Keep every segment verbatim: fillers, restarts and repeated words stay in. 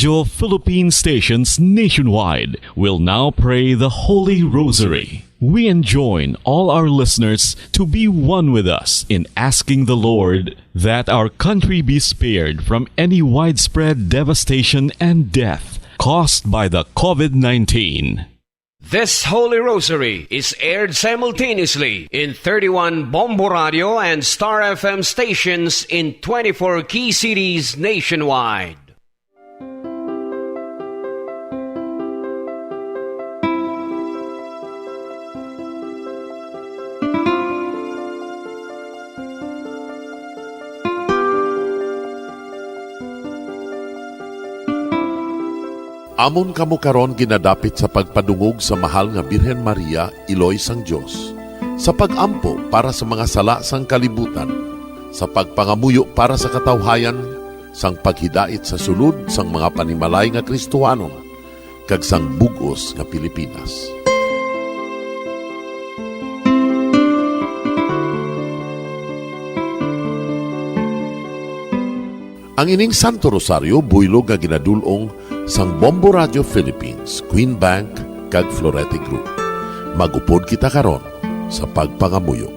Philippine stations nationwide will now pray the Holy Rosary. We enjoin all our listeners to be one with us in asking the Lord that our country be spared from any widespread devastation and death caused by the COVID nineteen. This Holy Rosary is aired simultaneously in thirty-one Bombo Radio and Star F M stations in twenty-four key cities nationwide. Amon kamo karon ginadapit sa pagpadungog sa Mahal nga Birhen Maria, Iloy sang Dios, sa pag-ampo para sa mga sala sang kalibutan, sa pagpangamuyo para sa katawhayan, sang paghidait sa sulod sang mga panimalay nga Kristohanon, kag sang bug-os nga Pilipinas. Ang ining Santo Rosario buylog nga ginadul-ong sang Bombo Radio Philippines, Queen Bank, kag Florete Group. Mag-upod kita karon sa pagpangamuyo.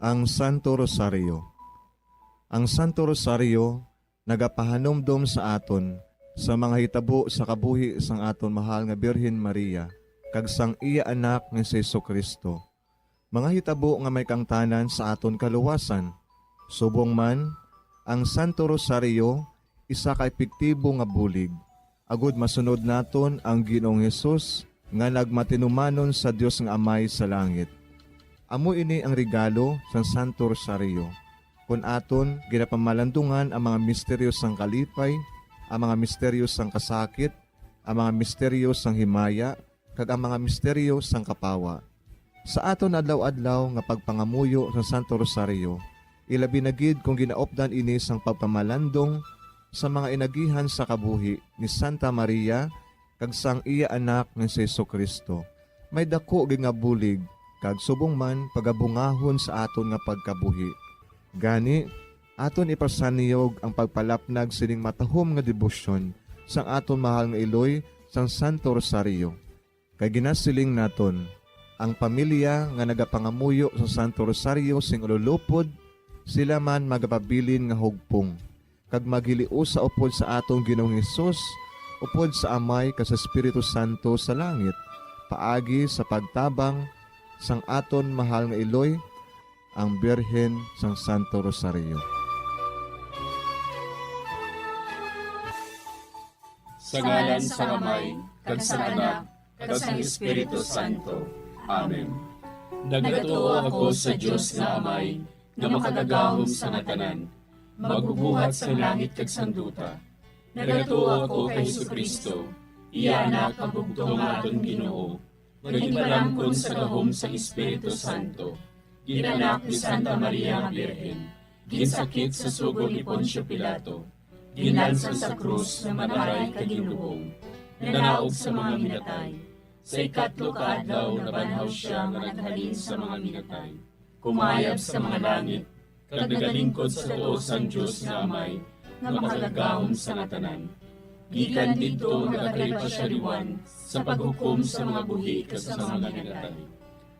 Ang Santo Rosario. Ang Santo Rosario nagapahanumdom sa aton sa mga hitabo sa kabuhi sang aton mahal nga Birhen Maria kag sang iya Anak nga si Jesu-Cristo, mga hitabo nga may kaangtanan sa aton kaluwasan. Subong man, ang Santo Rosario isa ka epektibo nga bulig agod masunod naton ang Ginoong Hesus nga nagmatinumanon sa Dios nga Amay sa langit. Amo ini ang regalo sang Santo Rosario, kon aton ginapamalandungan ang mga misteryo sang kalipay, ang mga misteryo sang kasakit, ang mga misteryo sang himaya, kag ang mga misteryo sang kapawa. Sa aton adlaw-adlaw nga pagpangamuyo sa Santo Rosario, ilabi na gid kon ginaupdan ini sang pagpamalandong sa mga inagihan sa kabuhi ni Santa Maria kag sang iya Anak nga si Jesu-Cristo, may daku gid nga bulig kag subong man pagabungahon sa aton nga pagkabuhi. Gani, aton ipasaniyog ang pagpalapnag sining matahom nga debosyon sang aton mahal nga iloy sang Santo Rosario. Kay ginasiling naton, ang pamilya nga nagapangamuyo sa Santo Rosario sing ululupod, sila man magapabilin nga hugpong, kag maghiliusa upod sa aton Ginoong Hesus, upod sa Amay kag sa Espiritu Santo sa langit, paagi sa pagtabang sang aton mahal nga iloy, ang Birhen sang Santo Rosario. Sa ngalan sang Amay, kag sang Anak, kag sang Espiritu Santo. Amen. Nagatuo ako sa Dios nga Amay, nga makagagahom sa nga tanan, magbubuhat sang langit kag sang duta. Nagatuo ako kay Jesu-Cristo, iya Anak, ang bugtong nga aton Ginoo, nga ginpalangkon sa gahom sang Espiritu Santo, ginanak ni Santa Maria nga Birhen, ginsakit sa sugo ni Poncio Pilato, ginlansang sa krus nga mataray kag ginlubong, nanaog sa mga minatay. Sa ikatlo ka adlaw nabanhaw sia nga naghalin sa mga minatay, kumayab sa mga langit, kag nagalingkod sa tuo sang Dios nga Amay, nga makagagahom sa nga tanan. Gikan didto nagakari pa sia liwan sa paghukom sa mga buhi kag sa mga minatay.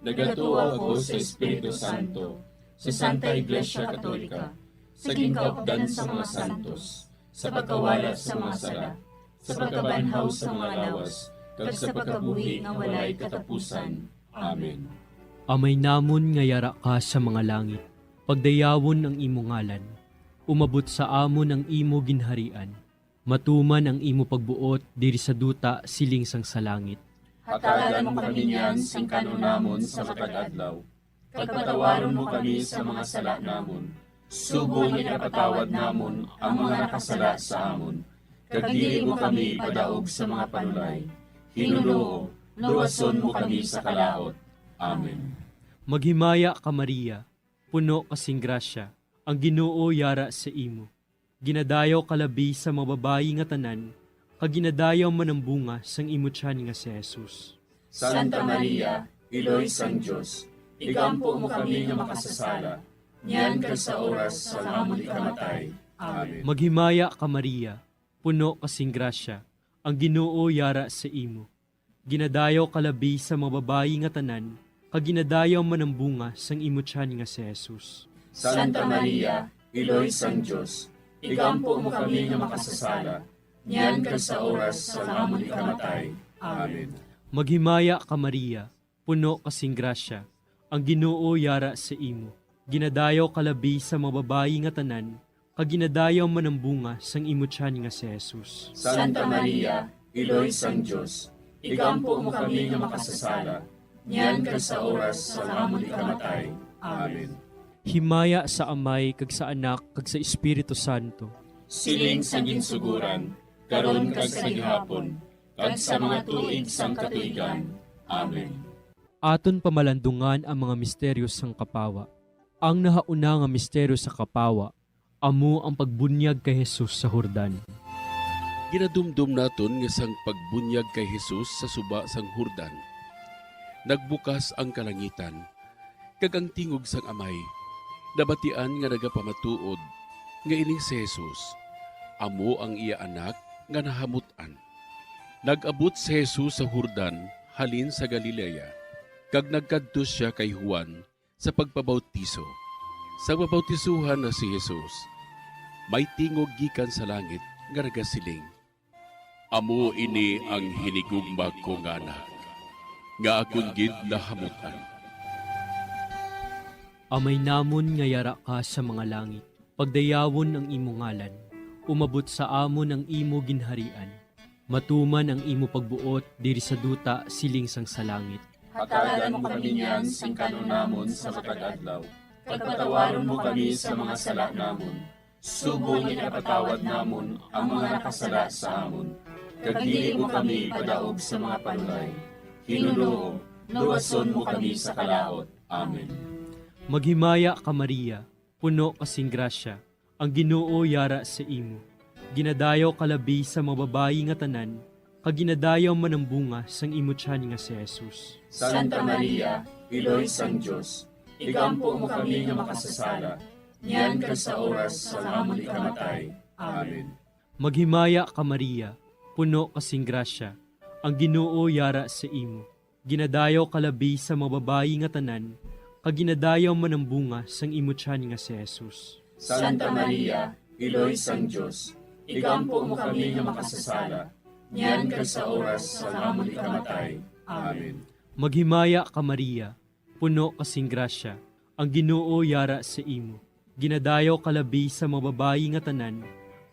Nagatuo ako sa Espiritu Santo, sa Santa Iglesia Katolika, sa ginkaupdan sa mga santos, sa pagkawala sa mga sala, sa pagkabanhaw sa mga lawas, kag sa pagkabuhi nga walay katapusan. Amen. Amay namon nga yara ka sa mga langit, pagdayawon ang imo ngalan. Umabot sa amon ang imo ginharian. Matuman ang imo pagbuot diri sa duta siling sang sa langit. Hatagan mo kami niyan sing kan-on namon sa matag adlaw, kag patawaron mo kami sa mga sala namon, subong nga ginapatawad namon ang mga nakasala sa amon, kag dili mo kami ipadaog sa mga panulay. Ginoo, luwason mo kami sa kalaut. Amen. Maghimaya ka, Maria, puno ka sing grasya, Ang Ginoo yara sa imo. Ginadayaw ka labi sa mga babayi nga tanan, kag ginadayaw man ang bunga sang imo tiyan nga si Jesus. Santa Maria, Iloy sang Dios, igampo mo kami nga makasasala, niyan kag sa oras sang amon ikamatay. Amen. Maghimaya ka, Maria, puno ka sing grasya, ang Ginoo yara sa imo. Ginadayaw ka labi sa mga babayi nga tanan, kag ginadayaw man ang bunga sang imo tiyan nga si Jesus. Santa Maria, Iloy sang Dios, igampo mo kami nga makasasala, niyan kag sa oras sang amon ikamatay. Amen. Maghimaya ka, Maria, puno ka sing grasya, ang Ginoo yara sa imo. Ginadayaw ka labi sa mga babayi nga tanan, kag ginadayaw man ang bunga sang imo tiyan nga si Jesus. Santa Maria, Iloy sang Dios, igampo mo kami nga makasasala, niyan kag sa oras sang amon ikamatay. Amen. Himaya sa Amay, kag sa Anak, kag sa Espiritu Santo. Siling sa ginsuguran, karon kag sa gihapon, kag sa mga tuig sang katuigan. Amen. Aton pamalandungan ang mga misteryo sang kapawa. Ang nahauna nga misteryo sa kapawa amo ang pagbunyag kay Jesus sa Jordan. Ginadumdom naton nga sang pagbunyag kay Jesus sa suba sang Jordan, nagbukas ang kalangitan, kag ang tingog sang Amay nabatian nga nagapamatuod nga ini si Jesus amo ang iya Anak nga nahamut-an. Nag-abot si Jesus sa Jordan halin sa Galilea, kag nagkadto sia kay Juan sa pagpabautiso. Sa pabautisohan na si Jesus, may tingog gikan sa langit nga nagasiling, "Amo ini ang hinigugma ko nga Anak, nga akon gid nahamut-an." Amay namon nga yara ka sa mga langit, pagdayawon ang imo ngalan, umabot sa amon ang imo ginharian, matuman ang imo pagbuot diri sa duta siling sang sa langit. Hatagan mo kami niyan sing kan-on namon sa matag adlaw, kag patawaron mo kami sa mga sala namon, subong nga ginapatawad namon ang mga nakasala sa amon, kag dili mo kami ipadaog sa mga panulay. Ginoo, luwason mo kami sa kalaut. Amen. Maghimaya ka, Maria, puno ka sing grasya, ang Ginoo yara sa imo. Ginadayaw ka labi sa mga babayi nga tanan, kag ginadayaw man ang bunga sang imo tiyan nga si Jesus. Santa Maria, Iloy sang Dios, igampo mo kami nga makasasala, niyan kag sa oras sang amon ikamatay. Amen. Maghimaya ka, Maria, puno ka sing grasya, ang Ginoo yara sa imo. Ginadayaw ka labi sa mga babayi nga tanan, kag ginadayaw man ang bunga sang imo tiyan nga si Jesus. Santa Maria, Iloy sang Dios, igampo mo kami nga makasasala, niyan kag sa oras sang amon ikamatay. Amen. Maghimaya ka, Maria, puno ka sing grasya, ang Ginoo yara sa imo. Ginadayaw ka labi sa mga babayi nga tanan,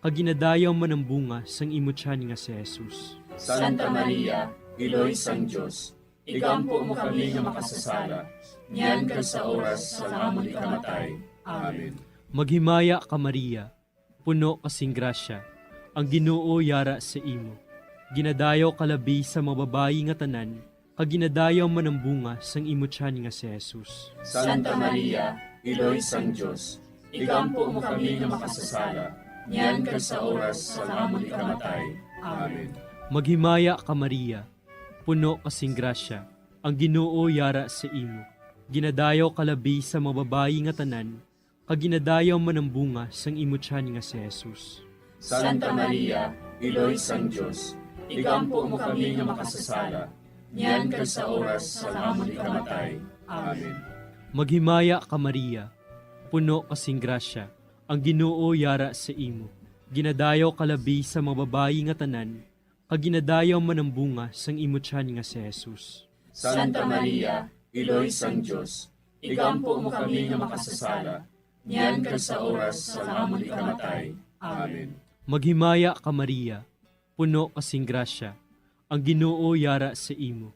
kag ginadayaw man ang bunga sang imo tiyan nga si Jesus. Santa Maria, Iloy sang Dios, igampo mo kami nga makasasala, niyan kag sa oras sang amon ikamatay. Amen. Maghimaya ka, Maria, puno ka sing grasya, ang Ginoo yara sa imo. Ginadayaw ka labi sa mga babayi nga tanan, kag ginadayaw man ang bunga sang imo tiyan nga si Jesus. Santa Maria, Iloy sang Dios, igampo mo kami nga makasasala, niyan kag sa oras sang amon ikamatay. Amen. Maghimaya ka, Maria, puno ka sing grasya, ang Ginoo yara sa imo. Ginadayaw ka labi sa mga babayi nga tanan, kag ginadayaw man ang bunga sang imo tiyan nga si Jesus. Santa Maria, Iloy sang Dios, igampo mo kami nga makasasala, niyan kag sa oras sang amon ikamatay. Amen. Maghimaya ka, Maria, puno ka sing grasya, ang Ginoo yara sa imo. Ginadayaw ka labi sa mga babayi nga tanan, kag ginadayaw man ang bunga sang imo tiyan nga si Jesus. Santa Maria, Iloy sang Dios, igampo mo kami nga makasasala, niyan kag sa oras sang amon ikamatay. Amen. Maghimaya ka, Maria, puno ka sing grasya, ang Ginoo yara sa imo.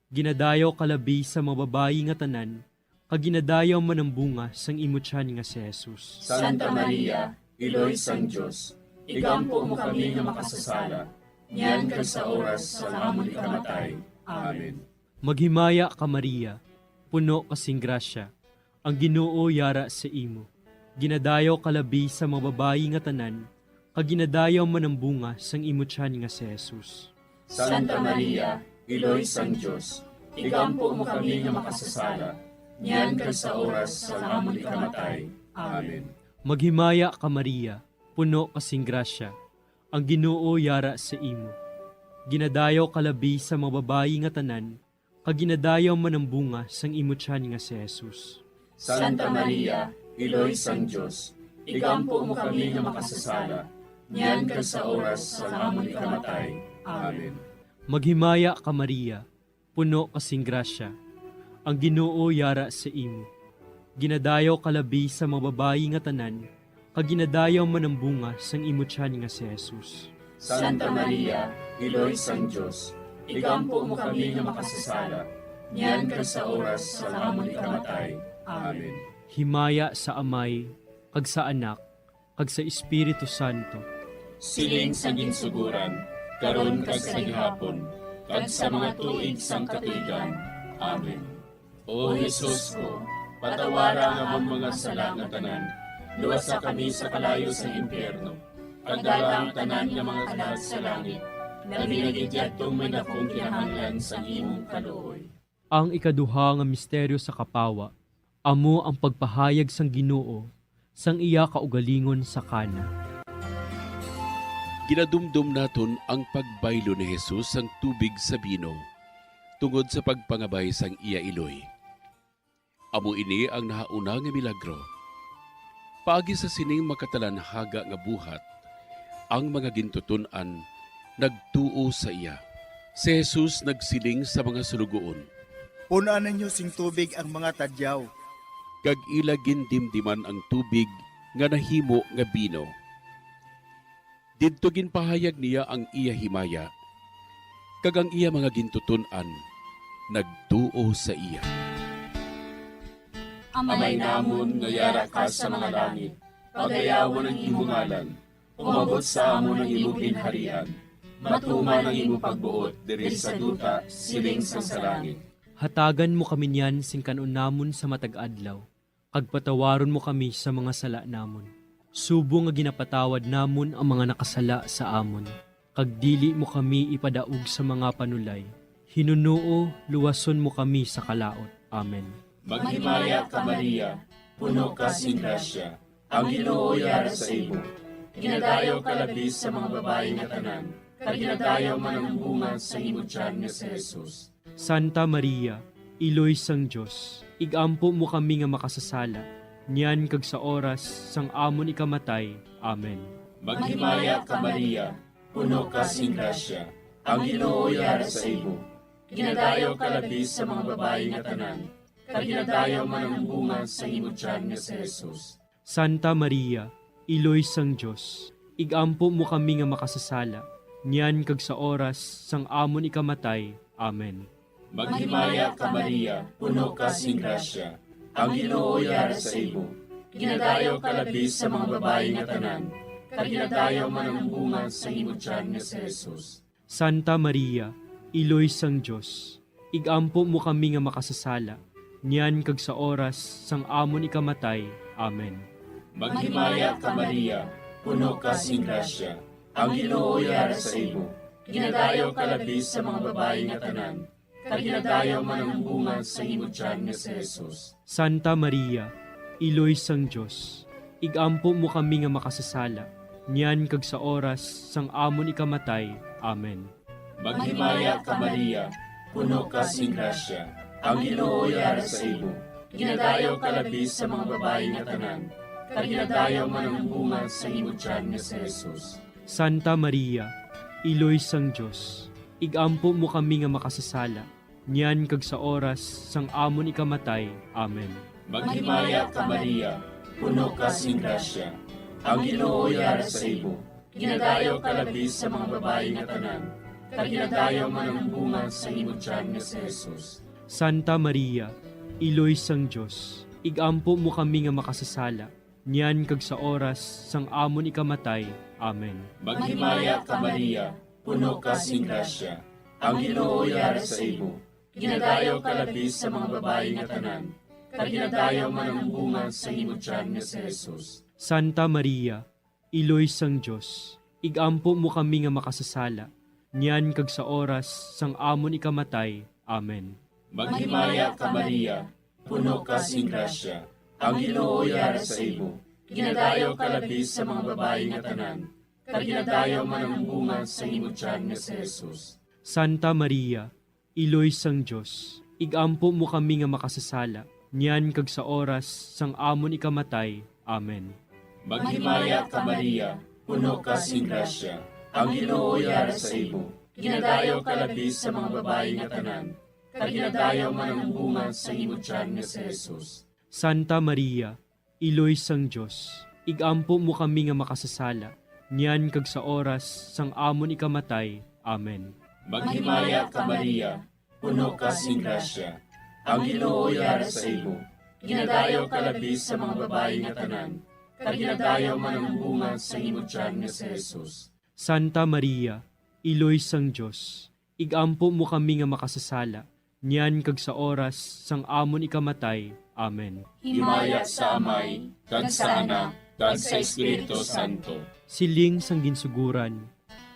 Ginadayaw ka labi sa mga babayi nga tanan, kag ginadayaw man ang bunga sang imo tiyan nga si Jesus. Santa Maria, Iloy sang Dios, igampo mo kami nga makasasala, niyan kag sa oras sang amon ikamatay. Amen. Maghimaya ka, Maria, puno ka sing grasya, ang Ginoo yara sa imo. Ginadayaw ka labi sa mga babayi nga tanan, kag ginadayaw man ang bunga sang imo tiyan nga si Jesus. Santa Maria, Iloy sang Dios, igampo mo kami nga makasasala, niyan kag sa oras sang amon ikamatay. Amen. Maghimaya ka, Maria, puno ka sing grasya, ang Ginoo yara sa imo. Ginadayaw ka labi sa mga babayi nga tanan, kag ginadayaw man ang bunga sang imo tiyan nga si Jesus. Santa Maria, Iloy sang Dios, igampo mo kami nga makasasala, niyan kag sa oras sang amon ikamatay. Amen. Maghimaya ka, Maria, puno ka sing grasya, ang Ginoo yara sa imo. Ginadayaw ka labi sa mga babayi nga tanan, kag ginadayaw man ang bunga sang imo tiyan nga si Jesus. Santa Maria, Iloy sang Dios, igampo mo kami nga makasasala, niyan kag sa oras sang amon ikamatay. Amen. Himaya sa Amay, kag sa Anak, kag sa Espiritu Santo. Siling sa ginsuguran, karon kag sa gihapon, kag sa mga tuig sang katuigan. Amen. O Jesus ko, patawara ang amon mga sala nga tanan, luwasa kami sa kalayo sang impyerno, kag dala ang tanan nga mga kalag sa langit, labi na gid yadtong may dakong kinahanglan sang imong kaluoy. Ang ikaduha nga misteryo sa kapawa, amo ang pagpahayag sang Ginoo sang iya kaugalingon sa Cana. Ginadumdom naton ang pagbaylo ni Jesus sang tubig sa bino tungod sa pagpangabay sang iya iloy. Amo ini ang nahauna nga milagro. Paagi sa sining makatalanhaga nga buhat, ang mga gintuton-an nagtuo sa iya. Si Jesus nagsiling sa mga suloguon, "Pun-an ninyo sing tubig ang mga tadyaw." Kag ila gindimdiman ang tubig nga nahimo nga bino. Didto ginpahayag niya ang iya himaya, kag ang iya mga gintuton-an nagtuo sa iya. Amay namon nga yara ka sa mga langit, pagayawon ang imo ngalan. Umabot sa amon ang imo ginharian. Matuman ang imo pagbuot diri sa duta, siling sang sa langit. Hatagan mo kami niyan sing kan-on namon sa matag adlaw, kag patawaron mo kami sa mga sala namon, subong nga ginapatawad namon ang mga nakasala sa amon. Kag dili mo kami ipadaog sa mga panulay. Hinunoo, luwason mo kami sa kalaut. Amen. Maghimaya ka, Maria, puno ka sing grasya, ang Ginoo yara sa imo. Ginadayaw ka labi sa mga babayi nga tanan, kag ginadayaw man ang bunga sa imo tiyan nga si Jesus. Santa Maria, Iloy sang Dios, igampo mo kami nga makasasala, niyan kag sa oras sang amon ikamatay. Amen. Maghimaya ka, Maria, puno ka sing grasya, ang Ginoo yara sa imo. Ginadayaw ka labi sa mga babayi nga tanan, kag ginadayaw man ang bunga sa imo tiyan nga si Jesus. Santa Maria, Iloy sang Dios, igampo mo kami nga makasasala, niyan kag sa oras sang amon ikamatay. Amen. Maghimaya ka, Maria, puno ka sing grasya, ang Ginoo yara sa imo. Ginadayaw ka labi sa mga babayi nga tanan, kag ginadayaw man ang bunga sa imo tiyan nga si Jesus. Santa Maria, Iloy sang Dios, igampo mo kami nga makasasala, niyan kag sa oras sang amon ikamatay. Amen. Maghimaya ka, Maria, puno ka sing grasya, ang Ginoo yara sa imo. Ginadayaw ka labi sa mga babayi nga tanan, kag ginadayaw man ang bunga sa imo tiyan nga si Jesus. Santa Maria, Iloy sang Dios, igampo mo kami nga makasasala, niyan kag sa oras sang amon ikamatay. Amen. Maghimaya ka, Maria, puno ka sing grasya, ang Ginoo yara sa imo. Ginadayaw ka labi sa mga babayi nga tanan, kag ginadayaw man ang bunga sa imo tiyan nga si Jesus. Santa Maria, Iloy sang Dios, igampo mo kami nga makasasala, niyan kag sa oras sang amon ikamatay. Amen. Maghimaya ka, Maria, puno ka sing grasya, ang Ginoo yara sa imo. Ginadayaw ka labi sa mga babayi nga tanan, kag ginadayaw man ang bunga sa imo tiyan nga si Jesus. Santa Maria, Iloy sang Dios, igampo mo kami nga makasasala, niyan kag sa oras sang amon ikamatay. Amen. Maghimaya ka, Maria, puno ka sing grasya, ang Ginoo yara sa imo. Ginadayaw ka labi sa mga babayi nga tanan, kag ginadayaw man ang bunga sang imo tiyan nga si Jesus. Santa Maria, Iloy sang Dios, ig-ampo mo kami nga makasasala, niyan kag sa oras sang amon ikamatay. Amen. Maghimaya ka, Maria, puno ka sing grasya, ang Ginoo yara sa imo. Ginadayaw ka labi sa mga babayi nga tanan, kag ginadayaw man ang bunga sang imo tiyan nga si Jesus. Santa Maria, Iloy sang Dios, ig-ampo mo kami nga makasasala, niyan kag sa oras sang amon ikamatay. Amen. Maghimaya ka, Maria, puno ka sing grasya, ang Ginoo yara sa imo. Ginadayaw ka labi sa mga babayi nga tanan, kag ginadayaw man ang bunga sang imo tiyan nga si Jesus. Santa Maria, Iloy sang Dios, ig-ampo mo kami nga makasasala, niyan kag sa oras sang amon ikamatay. Amen. Maghimaya ka, Maria, puno ka sing grasya, ang Ginoo yara sa imo. Ginadayaw ka labi sa mga babayi nga tanan, kag ginadayaw man ang bunga sang imo tiyan nga si Jesus. Santa Maria, Iloy sang Dios, ig-ampo mo kami nga makasasala, niyan kag sa oras sang amon ikamatay. Amen. Himaya sa Amay, kag sa Anak, kag sa Espiritu Santo. Siling sang ginsuguran,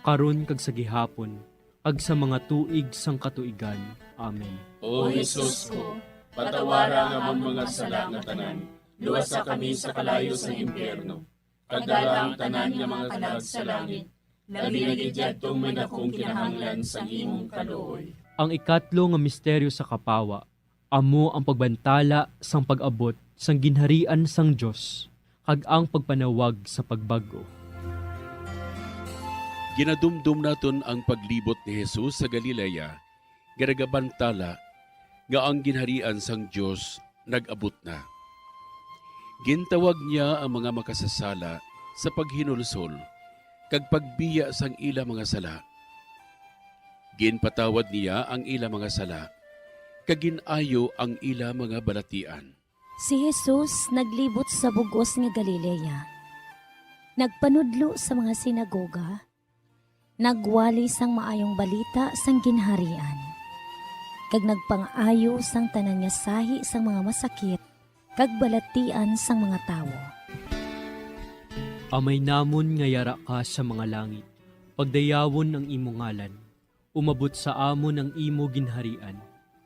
karon kag sa gihapon, kag sa mga tuig sang katuigan. Amen. O Jesus ko, patawara ang amon mga sala nga tanan, luwasa kami sa kalayo sang impyerno, kag dala ang tanan nga mga kalag sa langit, labi na gid yadtong may dakong kinahanglan sang imong kaluoy. Ang ikatlo nga misteryo sa kapawa amo ang pagbantala sang pag-abot sang Ginharian sang Dios kag ang pagpanawag sa pagbag-o. Ginadumdom naton ang paglibot ni Jesus sa Galilea nga nagabantala nga ang Ginharian sang Dios nag-abot na. Gintawag niya ang mga makasasala sa paghinulsol kag pagbiya sang ila mga sala. Ginpatawad niya ang ila mga sala, kag gin-ayo ang ila mga balatian. Si Jesus naglibot sa bug-os nga Galilea. Nagpanudlo sa mga sinagoga, nagwali sang maayong balita sang Ginharian, kag nagpang-ayo sang tanan nga sahi sang mga masakit kag balatian sang mga tawo. Amay namon nga yara ka sa mga langit, pagdayawon ang imo ngalan. Umabot sa amon ang imo ginharian.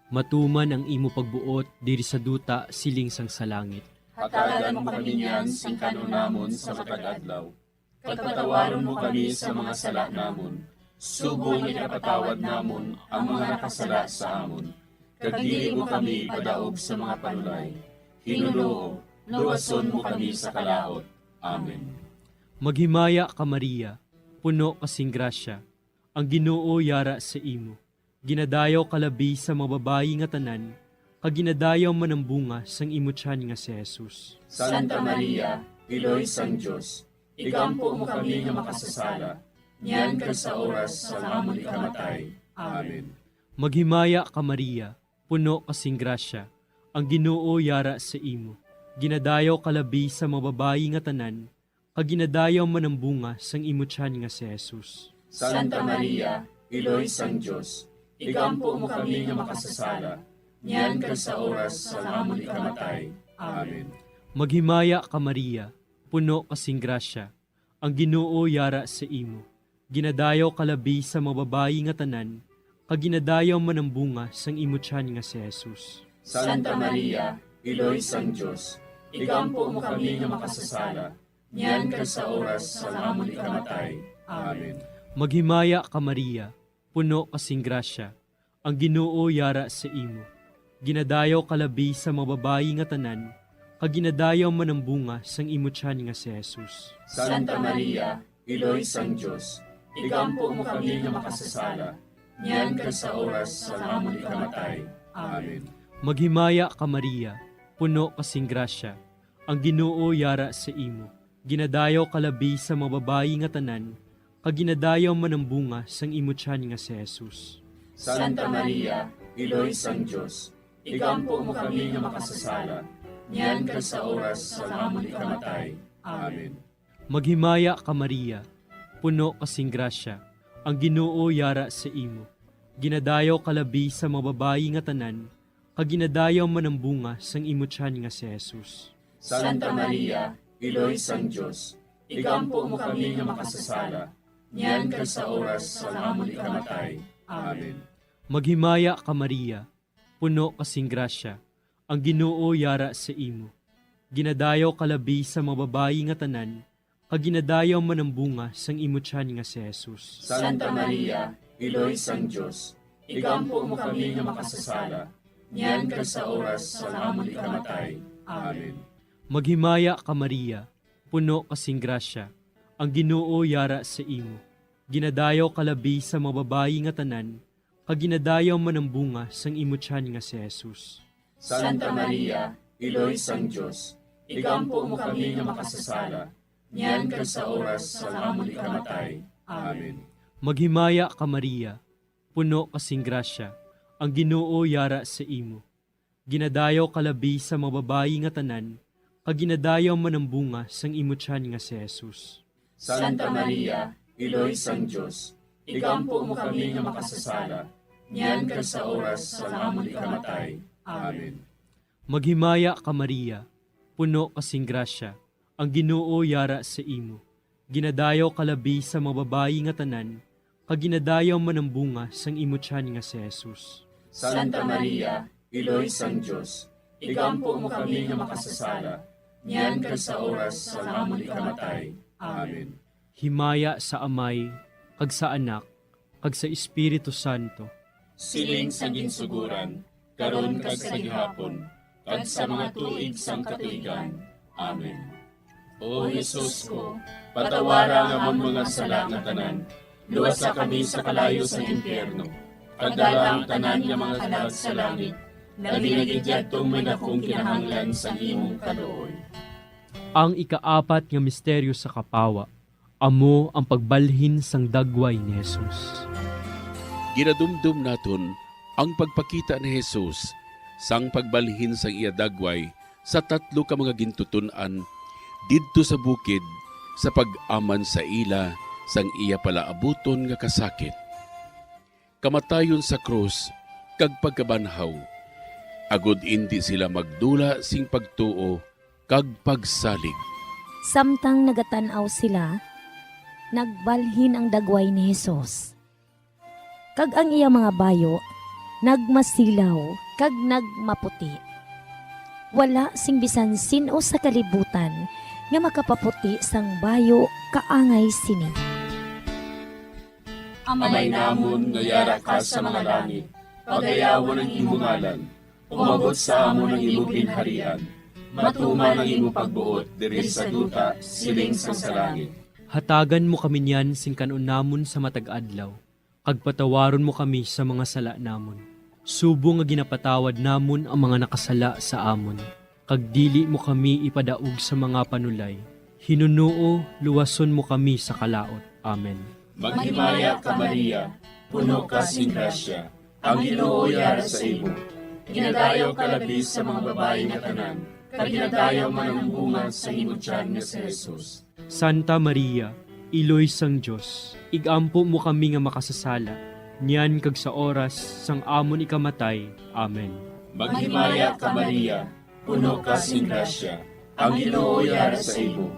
Matuman ang imo pagbuot diri sa duta siling sang sa langit. Hatagan mo kami niyan sing kan-on namon sa matag adlaw. Kag patawaron mo kami sa mga sala namon, subong nga ginapatawad namon ang mga nakasala sa amon. Kag dili mo kami ipadaog sa mga panulay. Hinunoo, luwason mo kami sa kalaut. Amen. Maghimaya ka, Maria, puno ka sing grasya, ang Ginoo yara sa imo. Ginadayaw ka labi sa mga babayi nga tanan, kag ginadayaw man ang bunga sang imo tiyan nga si Jesus. Santa Maria, Iloy sang Dios, igampo mo kami nga makasasala, niyan kag sa oras sang amon ikamatay. Amen. Maghimaya ka, Maria, puno ka sing grasya, ang Ginoo yara sa imo. Ginadayaw ka labi sa mga babayi nga tanan, kag ginadayaw man ang bunga sang imo tiyan nga si Jesus. Santa Maria, Iloy sang Dios, igampo mo kami nga makasasala, niyan kag sa oras sang amon ikamatay. Amen. Maghimaya ka, Maria, puno ka sing grasya, ang Ginoo yara sa imo. Ginadayaw ka labi sa mga babayi nga tanan, kag ginadayaw man ang bunga sang imo tiyan nga si Jesus. Santa Maria, Iloy sang Dios, igampo mo kami nga makasasala, niyan kag sa oras sang amon ikamatay. Amen. Maghimaya ka, Maria, puno ka sing grasya, ang Ginoo yara sa imo. Ginadayaw ka labi sa mga babayi nga tanan, kag ginadayaw man ang bunga sang imo tiyan nga si Jesus. Santa Maria, Iloy sang Dios, igampo mo kami nga makasasala, niyan kag sa oras sang amon ikamatay. Amen. Maghimaya ka, Maria, puno ka sing grasya, ang Ginoo yara sa imo. Ginadayaw ka labi sa mga babayi nga tanan, kag ginadayaw man ang bunga sang imo tiyan nga si Jesus. Santa Maria, Iloy sang Dios, igampo mo kami nga makasasala, niyan kag sa oras sang amon ikamatay. Amen. Maghimaya ka, Maria, puno ka sing grasya, ang Ginoo yara sa imo. Ginadayaw ka labi sa mga babayi nga tanan, kag ginadayaw man ang bunga sang imo tiyan nga si Jesus. Santa Maria, Iloy sang Dios, igampo mo kami nga makasasala, niyan kag sa oras sang amon ikamatay. Amen. Maghimaya ka, Maria, puno ka sing grasya, ang Ginoo yara sa imo. Ginadayaw ka labi sa mga babayi nga tanan, kag ginadayaw man ang bunga sang imo tiyan nga si Jesus. Santa Maria, Iloy sang Dios, igampo mo kami nga makasasala, niyan kag sa oras sang amon ikamatay. Amen. Maghimaya ka, Maria, puno ka sing grasya, ang Ginoo yara sa imo. Ginadayaw ka labi sa mga babayi nga tanan, kag ginadayaw man ang bunga sang imo tiyan nga si Jesus. Santa Maria, Iloy sang Dios, igampo mo kami nga makasasala, niyan kag sa oras sang amon ikamatay. Amen. Maghimaya ka, Maria, puno ka sing grasya, ang Ginoo yara sa imo. Ginadayaw ka labi sa mga babayi nga tanan, kag ginadayaw man ang bunga sang imo tiyan nga si Jesus. Santa Maria, Iloy sang Dios, igampo mo kami nga makasasala, niyan kag sa oras sang amon ikamatay. Amen. Maghimaya ka, Maria, puno ka sing grasya, ang Ginoo yara sa imo. Ginadayaw ka labi sa mga babayi nga tanan, kag ginadayaw man ang bunga sang imo tiyan nga si Jesus. Santa Maria, Iloy sang Dios, igampo mo kami nga makasasala, niyan kag sa oras sang amon ikamatay. Amen. Himaya sa Amay, kag sa Anak, kag sa Espiritu Santo. Siling sa ginsuguran, karon kag sa gihapon, kag sa mga tuig sang katuigan. Amen. O Jesus ko, patawara ang amon mga sala nga tanan, luwasa kami sa kalayo sang impyerno, kag dala ang tanan nga mga kalag sa langit, labi na gid yadtong may dakong kinahanglan sang imong kaluoy. Ang ikaapat nga misteryo sa kapawa, amo ang pagbalhin sang dagway ni Jesus. Ginadumdom naton ang pagpakita ni Jesus sang pagbalhin sang iya dagway sa tatlo ka mga gintuton-an didto sa bukid sa pag-aman sa ila sang iya palaabuton nga kasakit, kamatayon sa krus, kag pagkabanhaw, agod indi sila magdula sing pagtuo kag pagsalig. Samtang nagatan-aw sila, nagbalhin ang dagway ni Jesus, kag ang iya mga bayo nagmasilaw kag nagmaputi. Wala sing bisan sin-o sa kalibutan nga makapaputi sang bayo kaangay sini. Amay namon nga yara ka sa mga langit, pagayawon ang imo ngalan. Umabot sa amon ang imo ginharian. Matuman ang imo pagbuot diri sa duta, siling sang sa langit. Hatagan mo kami niyan sing kan-on namon sa matag adlaw, kag patawaron mo kami sa mga sala namon, subong nga ginapatawad namon ang mga nakasala sa amon, kag dili mo kami ipadaog sa mga panulay. Hinunoo, luwason mo kami sa kalaut. Amen. Maghimaya ka, Maria, puno ka sing grasya, ang Ginoo yara sa imo. Ginadayaw ka labi sa mga babayi nga tanan, kag ginadayaw man ang bunga sa imo tiyan nga si Jesus. Santa Maria, Iloy sang Dios, igampo mo kami nga makasasala, niyan kag sa oras sang amon ikamatay. Amen. Maghimaya ka, Maria, puno ka sing grasya, ang Ginoo yara sa imo.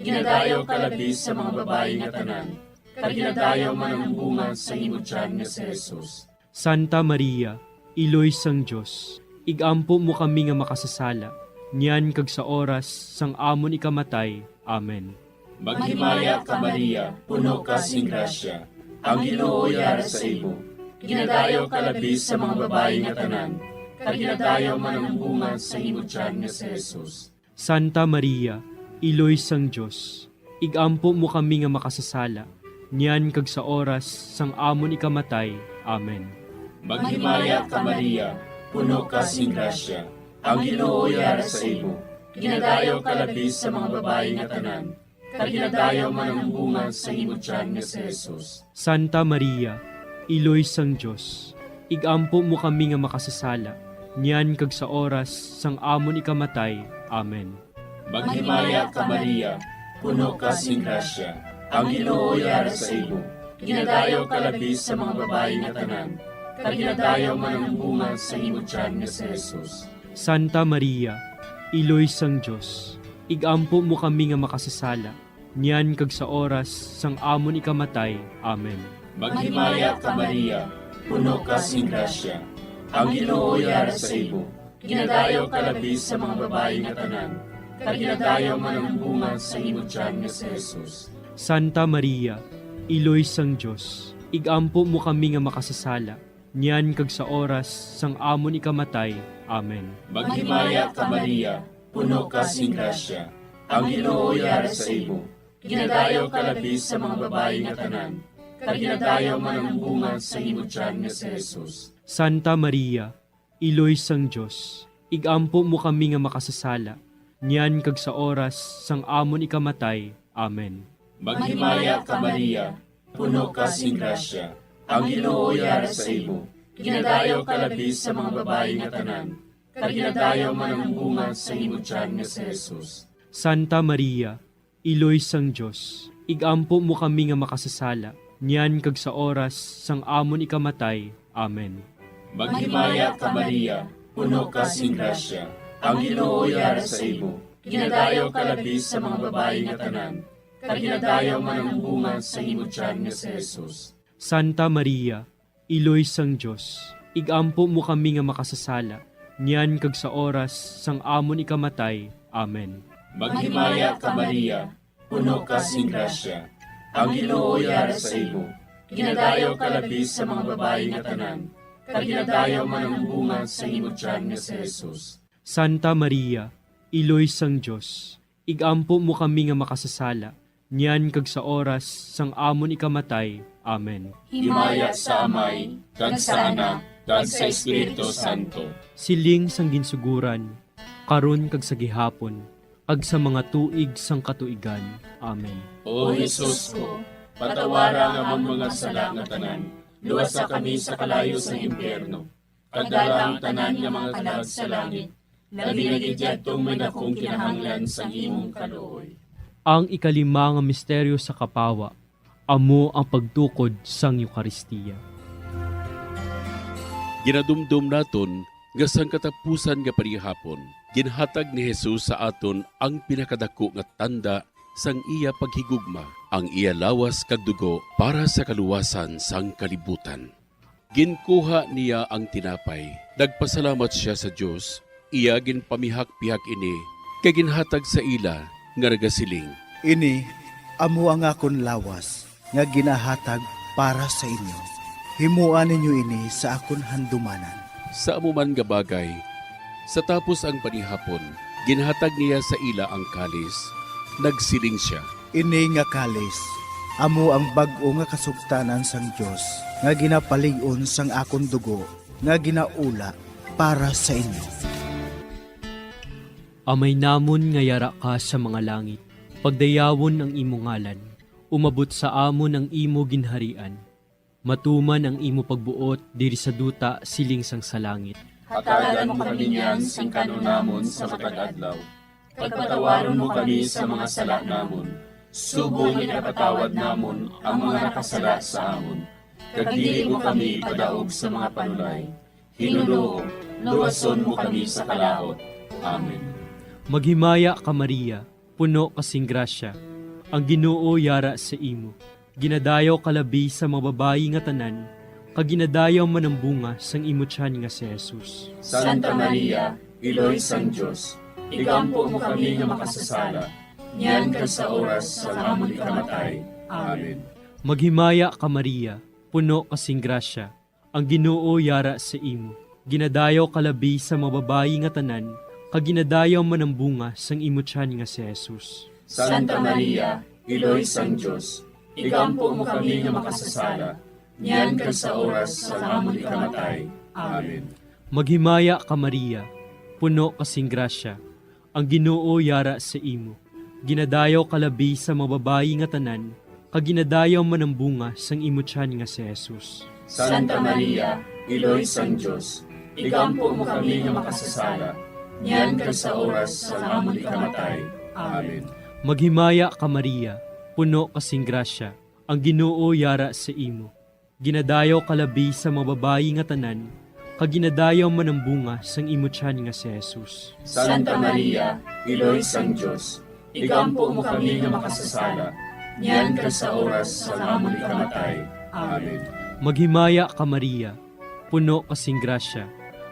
Ginadayaw ka labi sa mga babayi nga tanan, kag ginadayaw man ang bunga sa imo tiyan nga si Jesus. Santa Maria, Iloy sang Dios, igampo mo kami nga makasasala, niyan kag sa oras sang amon ikamatay. Amen. Maghimaya ka, Maria, puno ka sing grasya, ang Ginoo yara sa imo. Ginadayaw ka labi sa mga babayi nga tanan, kag ginadayaw man ang bunga sa imo tiyan nga si Jesus. Santa Maria, Iloy sang Dios, igampo mo kami nga makasasala, niyan kag sa oras sang amon ikamatay. Amen. Maghimaya ka, Maria, puno ka sing grasya, ang Ginoo yara sa imo. Ginadayaw ka labi sa mga babayi nga tanan, kag ginadayaw man ang bunga sa imo tiyan nga si Jesus. Santa Maria, Iloy sang Dios, igampo mo kami nga makasasala, niyan kag sa oras sang amon ikamatay. Amen. Maghimaya ka, Maria, puno ka sing grasya, ang Ginoo yara sa imo. Ginadayaw ka labi sa mga babayi nga tanan, kag ginadayaw man ang bunga sang imo tiyan nga si Jesus. Santa Maria, Iloy sang Dios, igampo mo kami nga makasasala, niyan kag sa oras sang amon ikamatay. Amen. Maghimaya ka, Maria, puno ka sing grasya, ang Ginoo yara sa imo. Ginadayaw ka labi sa mga babayi nga tanan, kag ginadayaw man ang bunga sang imo tiyan nga si Jesus. Santa Maria, Iloy sang Dios, igampo mo kami nga makasasala, niyan kag sa oras sang amon ikamatay. Amen. Maghimaya ka, Maria, puno ka sing grasya, ang Ginoo yara sa imo. Ginadayaw ka labi sa mga babayi nga tanan, kag ginadayaw man ang bunga sang imo tiyan nga si Jesus. Santa Maria, Iloy sang Dios, igampo mo kami nga makasasala, niyan kag sa oras sang amon ikamatay. Amen. Maghimaya ka, Maria, puno ka sing grasya, ang Ginoo yara sa imo. Ginadayaw ka labi sa mga babayi nga tanan, kag ginadayaw man ang bunga sang imo tiyan nga si Jesus. Santa Maria, Iloy sang Dios, igampo mo kami nga makasasala, niyan kag sa oras sang amon ikamatay. Amen. Maghimaya ka, Maria, puno ka sing grasya, ang Ginoo yara sa imo. Ginadayaw ka labi sa mga babayi nga tanan, kag ginadayaw man ang bunga sang imo tiyan nga si Jesus. Santa Maria, Iloy sang Dios, igampo mo kami nga makasasala, niyan kag sa oras sang amon ikamatay. Amen. Maghimaya ka, Maria, puno ka sing grasya, ang Ginoo yara sa imo. Ginadayaw ka labi sa mga babayi nga tanan, kag ginadayaw man ang bunga sang imo tiyan nga si Jesus. Santa Maria, Iloy sang Dios, igampo mo kami nga makasasala, niyan kag sa oras sang amon ikamatay. Amen. Himaya sa Amay, kag sa Anak, kag sa Espiritu Santo. Siling sang ginsuguran, karon kag sa gihapon, kag sa mga tuig sang katuigan. Amen. O Jesus ko, patawara ang amon mga sala nga tanan, luwasa kami sa kalayo sang impyerno, kag dala ang tanan nga mga kalag sa langit, labi na gid yadtong may dakong kinahanglan sang imong kaluoy. Ang ikalima nga misteryo sa kapawa, amo ang pagtukod sang Eukaristia. Ginadumdom naton nga sang katapusan nga panihapon, ginhatag ni Jesus sa aton ang pinakadako nga tanda sang iya paghigugma, ang iya lawas kag dugo para sa kaluwasan sang kalibutan. Ginkuha niya ang tinapay, nagpasalamat sia sa Dios, iya ginpamihak-pihak ini, kag ginhatag sa ila, nga nagasiling, "Ini amo ang akon lawas nga ginahatag para sa inyo. Himoa ninyo ini sa akon handumanan." Sa amo man nga bagay, sa tapos ang panihapon, ginhatag niya sa ila ang kalis. Nagsiling sia, "Ini nga kalis amo ang bag-o nga kasugtanan sang Dios, nga ginapalig-on sang akon dugo, nga ginaula para sa inyo." Amay namon nga yara ka sa mga langit, pagdayawon ang imo ngalan. Umabot sa amon ang imo ginharian. Matuman ang imo pagbuot diri sa duta siling sang sa langit. Hatagan mo kami niyan sing kan-on namon sa matag adlaw, kag patawaron mo kami sa mga sala namon, subong nga ginapatawad namon ang mga nakasala sa amon, kag dili mo kami ipadaog sa mga panulay. Ginoo, luwason mo kami sa kalaut. Amen. Maghimaya ka, Maria, puno ka sing grasya, ang Ginoo yara sa imo. Ginadayaw ka labi sa mga babayi nga tanan, kag ginadayaw man ang bunga sang imo tiyan nga si Jesus. Santa Maria, Iloy sang Dios, igampo mo kami nga makasasala, niyan kag sa oras sang amon ikamatay. Amen. Maghimaya ka, Maria, puno ka sing grasya, ang Ginoo yara sa imo. Ginadayaw ka labi sa mga babayi nga tanan, kag ginadayaw man ang bunga sang imo tiyan nga si Jesus. Santa Maria, Iloy sang Dios, igampo mo kami nga makasasala, niyan kag sa oras sang amon ikamatay. Amen. Maghimaya ka, Maria, puno ka sing grasya, ang Ginoo yara sa imo. Ginadayaw ka labi sa mga babayi nga tanan, kag ginadayaw man ang bunga sang imo tiyan nga si Jesus. Santa Maria, Iloy sang Dios, igampo mo kami nga makasasala, niyan kag sa oras sang amon ikamatay. Amen. Maghimaya ka, Maria, puno ka sing grasya, ang Ginoo yara sa imo. Ginadayaw ka labi sa mga babayi nga tanan, kag ginadayaw man ang bunga sang imo tiyan nga si Jesus. Santa Maria, Iloy sang Dios, igampo mo kami nga makasasala, niyan kag sa oras sang amon ikamatay. Amen. Maghimaya ka, Maria, puno ka sing grasya,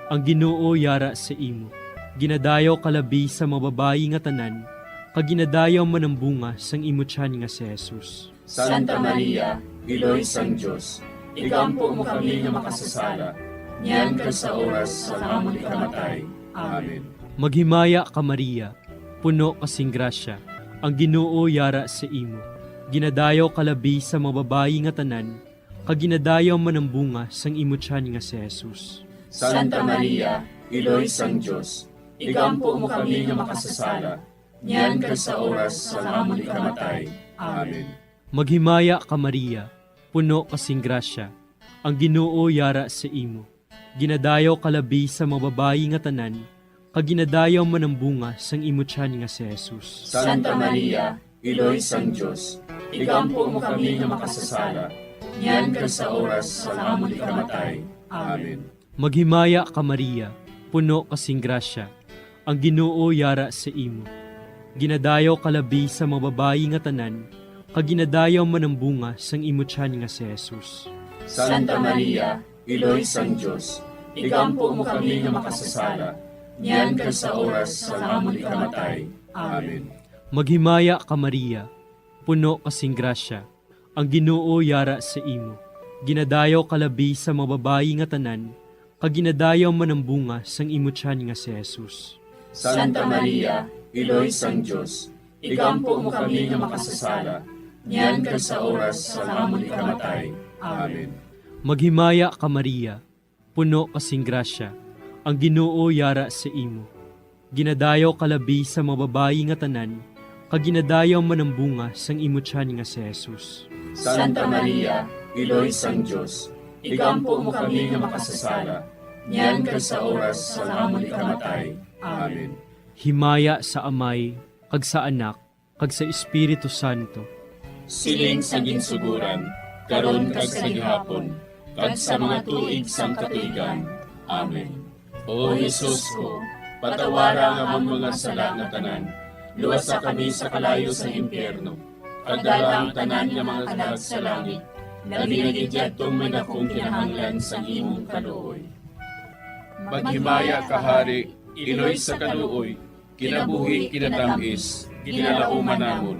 ang Ginoo yara sa imo. Ginadayaw ka labi sa mga babayi nga tanan, kag ginadayaw man ang bunga sang imo tiyan nga si Jesus. Santa Maria, Iloy sang Dios, igampo mo kami nga makasasala, niyan kag sa oras sang amon ikamatay. Amen. Maghimaya ka, Maria, puno ka sing grasya, ang Ginoo yara sa imo. Ginadayaw ka labi sa mga babayi nga tanan, kag ginadayaw man ang bunga sang imo tiyan nga si Jesus. Santa Maria, Iloy sang Dios, igampo mo kami nga makasasala, niyan kag sa oras sang amon ikamatay. Amen. Maghimaya ka, Maria, puno ka sing grasya, ang Ginoo yara sa imo. Ginadayaw ka labi sa mga babayi nga tanan, kag ginadayaw man ang bunga sang imo tiyan nga si Jesus. Santa Maria, Iloy sang Dios, igampo mo kami nga makasasala, niyan kag sa oras sang amon ikamatay. Amen. Maghimaya ka, Maria, puno ka sing grasya, ang Ginoo yara sa imo. Ginadayaw ka labi sa mga babayi nga tanan, kag ginadayaw man ang bunga sang imo tiyan nga si Jesus. Santa Maria, Iloy sang Dios, igampo mo kami nga makasasala, niyan kag sa oras sang amon ikamatay. Amen. Maghimaya ka, Maria, puno ka sing grasya, ang Ginoo yara sa imo. Ginadayaw ka labi sa mga babayi nga tanan, kag ginadayaw man ang bunga sang imo tiyan nga si Jesus. Santa Maria, Iloy sang Dios, igampo mo kami nga makasasala, niyan kag sa oras sang amon ikamatay. Amen. Maghimaya ka, Maria, puno ka sing grasya, ang Ginoo yara sa imo. Ginadayaw ka labi sa mga babayi nga tanan, kag ginadayaw man ang bunga sang imo tiyan nga si Jesus. Santa Maria, Iloy sang Dios, igampo mo kami nga makasasala, niyan kag sa oras sang amon ikamatay. Amen. Himaya sa Amay, kag sa Anak, kag sa Espiritu Santo. Siling sa ginsugoran, karon kag sa gihapon, kag sa mga tuig sang katuigan. Amen. O Jesus ko, patawara ang amon mga sala nga tanan, luwasa kami sa kalayo sa impyerno, kag dala ang tanan nga mga kalag sa langit, labi na gid yadtong may dakong kinahanglan sang imong kaluoy. Maghimaya ka, Hari, Iloy sa kaluoy, kinabuhi, kinatam-is, ginalauman namon.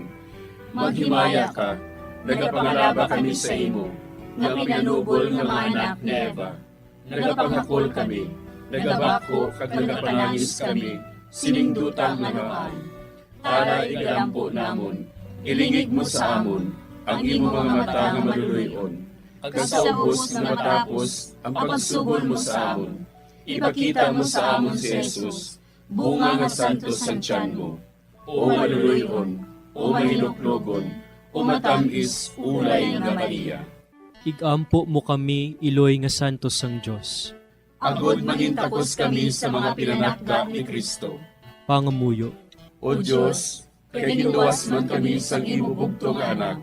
Maghimaya ka, nagapangalaba kami sa imo, nga pinanubol nga mga anak ni Eva. Nagapangakol kami, nagabako kag nagapanangis kami sining duta nga naay. Tara, igalampo namon, ilingig mo sa amon ang imo mga mata nga maluloy-on, kag sa ubos nga matapos ang pagsugol mo sa amon, ipakita mo sa amon si Jesus, bunga nga santos sang tiyan mo, o maluloy-on, o mahinuklogon, o matam-is ulay nga Maria. Igampo mo kami, iloy nga santos sang Dios. Agod mangintakos kami sa mga pinanakda ni Cristo. Pangamuyo. O Dios, kay ginluwas man kami sang imo bugtong nga Anak,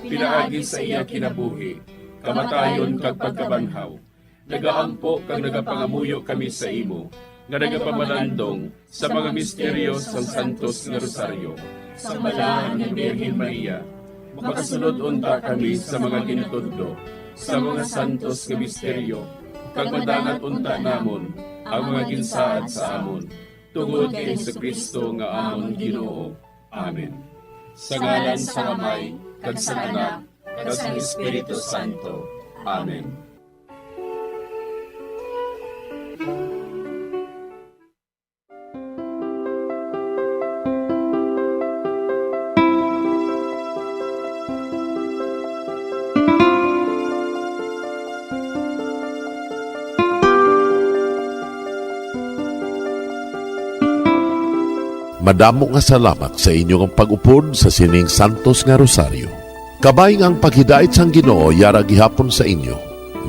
pinaagi sa iya kinabuhi, kamatayon kag pagkabanhaw, nagaampo kag nagapangamuyo kami sa imo, nga nagapamalandong sa mga misteryo sang Santos nga Rosaryo. Sa Balahan nga Birhen Maria, makasulod unta kami sa mga ginatudlo sa mga santos nga misteryo, kag madangat unta namon ang mga ginsaad sa amon, tungod kay Jesu-Cristo nga amon Ginoo. Amen. Sa ngalan sang Amay, kag sang Anak, kag sang Espiritu Santo. Amen. Madamo nga salamat sa inyo nga pag-upod sa sining santos nga rosaryo. Kabay nga ang paghidait sang Ginoo yara gihapon sa inyo.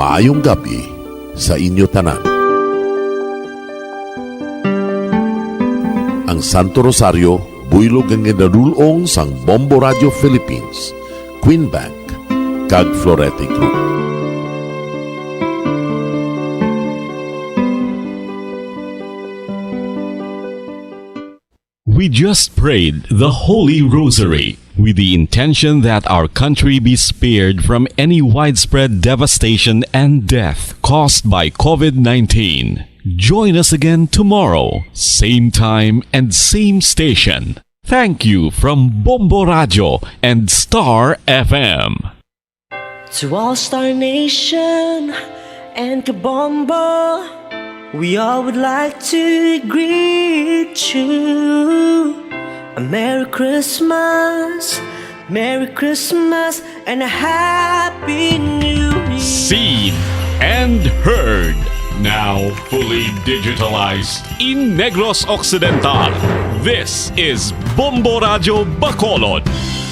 Maayong gab-i sa inyo tanan. Ang Santo Rosario, buylog nga ginadul-ong sang Bombo Radio Philippines, Queen Bank, kag Florete Group. We just prayed the Holy Rosary with the intention that our country be spared from any widespread devastation and death caused by COVID nineteen. Join us again tomorrow, same time and same station. Thank you from Bombo Radio and Star F M. To all Star Nation and Kabombo, we all would like to greet you a Merry Christmas, Merry Christmas, and a Happy New Year. Seen and heard, now fully digitalized. In Negros Occidental, this is Bombo Radyo Bacolod.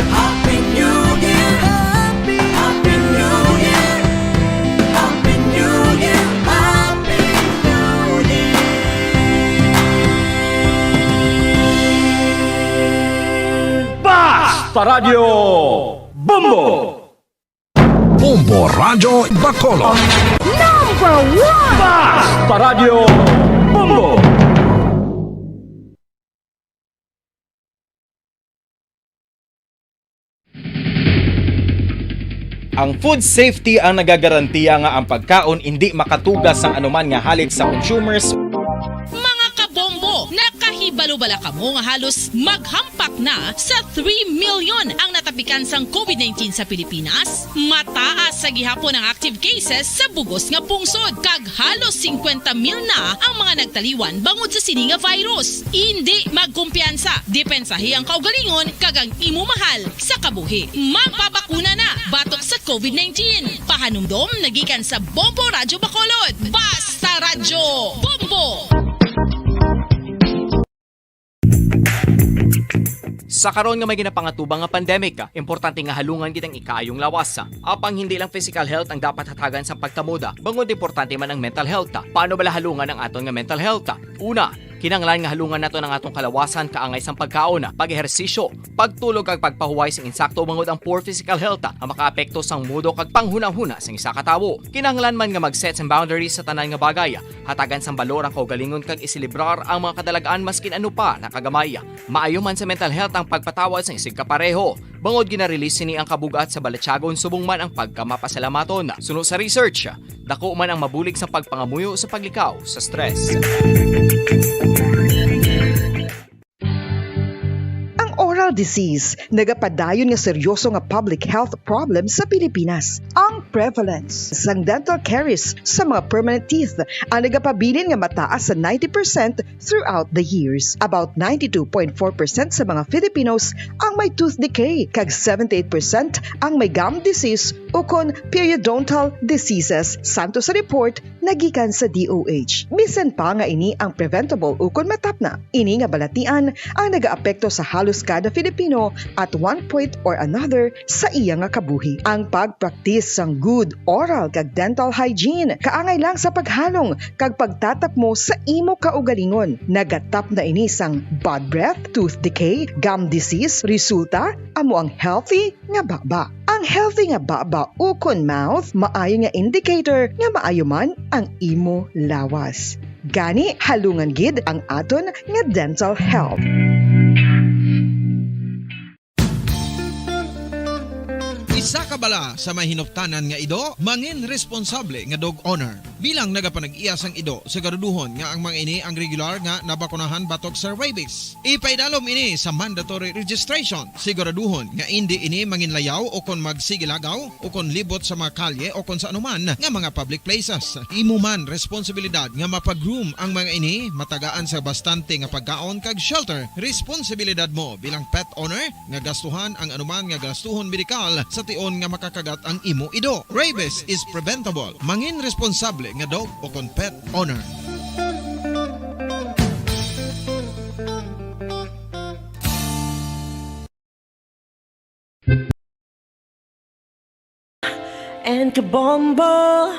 Happy New Year! Happy New Year! Happy New Year! Happy New Year! Basta Radyo Bombo! Bombo Radyo Bacolod. Number one! Basta Radyo Bombo! Ang food safety ang nagagarantiya nga ang pagkaon indi makatuga sang anuman nga halid sa consumers. Mga kabombo, nakahibalo bala kamo nga halos maghampak na sa three million ang natapikan sang COVID nineteen sa Pilipinas? Mataas sa gihapon ang active cases sa bugos nga pungsod, kag halos singkwenta mil na ang mga nagtaliwan bangod sa sini nga virus. Indi magkumpiyansa, depensahi ang kaugalingon kag ang imo mahal sa kabuhi. Magpabakuna na batok sa COVID nineteen. Pahanumdom nagikan sa Bombo Radyo Bacolod. Basta Radyo Bombo! Sa karon nga may ginapangatubang nga pandemic, importante nga halungan gid ang ikaayong lawas. Apang hindi lang physical health ang dapat hatagan sa pagkamuda, bangod importante man ang mental health. Paano bala halungan ang aton nga mental health? Una, kinahanglan nga halungan naton ang atong kalawasan kaangay sang pagkaon, pag-ehersisyo, pagtulog kag pagpahuway sing insakto, bangod ang poor physical health ang makaapekto sang mudo kag panghunahuna sang isa ka tawo. Kinahanglan man nga mag-set sang boundaries sa tanan nga bagay, hatagan sang balor ang kaugalingon kag iselebrar ang mga kadalag-an maskin ano pa na kagamay. Maayo man sa mental health ang pagpatawad sang isigkapareho, bangod gina-release sini ang kabug-at sa balatyagon subong man ang pagkamapasalamaton. Suno sa research, dako man ang mabulig sang pagpangamuyo sa paglikaw sa stress. Ang oral disease nagapadayon nga seryoso nga public health problem sa Pilipinas. Ang prevalence sang dental caries sa mga permanent teeth ang nagapabilin nga mataas sa ninety percent throughout the years. About ninety-two point four percent sa mga Filipinos ang may tooth decay, kag seventy-eight percent ang may gum disease ukon periodontal diseases, santo sa report nagikan sa D O H. Bisan pa nga ini ang preventable ukon matapna, ini nga balatian ang nagaapekto sa halos kada Filipino at one point or another sa iya nga kabuhi. Ang pagpraktis sang good oral kag dental hygiene kaangay lang sa paghalong kag pagtatapmo sa imo kaugalingon. Nagatapna ini sang bad breath, tooth decay, gum disease, resulta amo ang healthy nga baba. Ang healthy nga baba ukon mouth maayo nga indicator nga maayo man ang imo lawas. Gani, halungan gid ang aton nga dental health. Isa ka bala sa may hinuptanan nga ido, mangin responsable nga dog owner. Bilang nagapanag-iya sang ido, siguraduhon nga ang mga ini ang regular nga nabakunahan batok sa rabies. Ipaidalom ini sa mandatory registration. Siguraduhon nga indi ini manginlayaw o kon magsigilagaw o kon libot sa mga kalye o kon sa anuman nga mga public places. Imo man responsibilidad nga mapa-groom ang mga ini, matagaan sa bastante nga pagkaon kag shelter. Responsibilidad mo bilang pet owner nga gastuhan ang anuman nga gastuhon medikal sa tion nga makakagat ang imo ido. Rabies is preventable. Mangin responsable nga dog o kon pet owner. And Kabombo,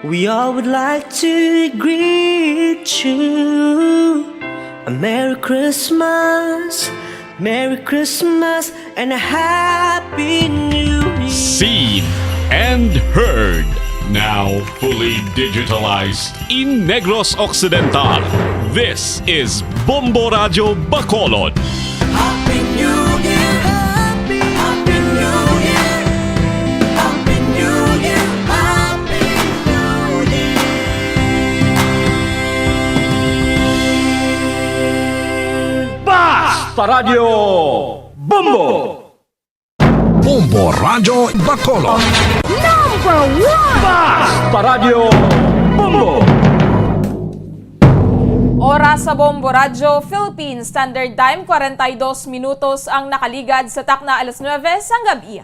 we all would like to greet you a Merry Christmas, Merry Christmas, and a Happy New Year. Seen and heard. Now fully digitalized in Negros Occidental, this is Bombo Radyo Bacolod. Happy New Year! Happy New Year! Happy New Year! Happy New Year! Basta Radyo Bombo! Bombo Radyo Bacolod. Number one! Basta Radyo Bombo! Oras sa Bombo Radyo Philippines Standard Time, kwarenta y dos minutos ang nakaligad sa takna alas nuebe sang gab-i.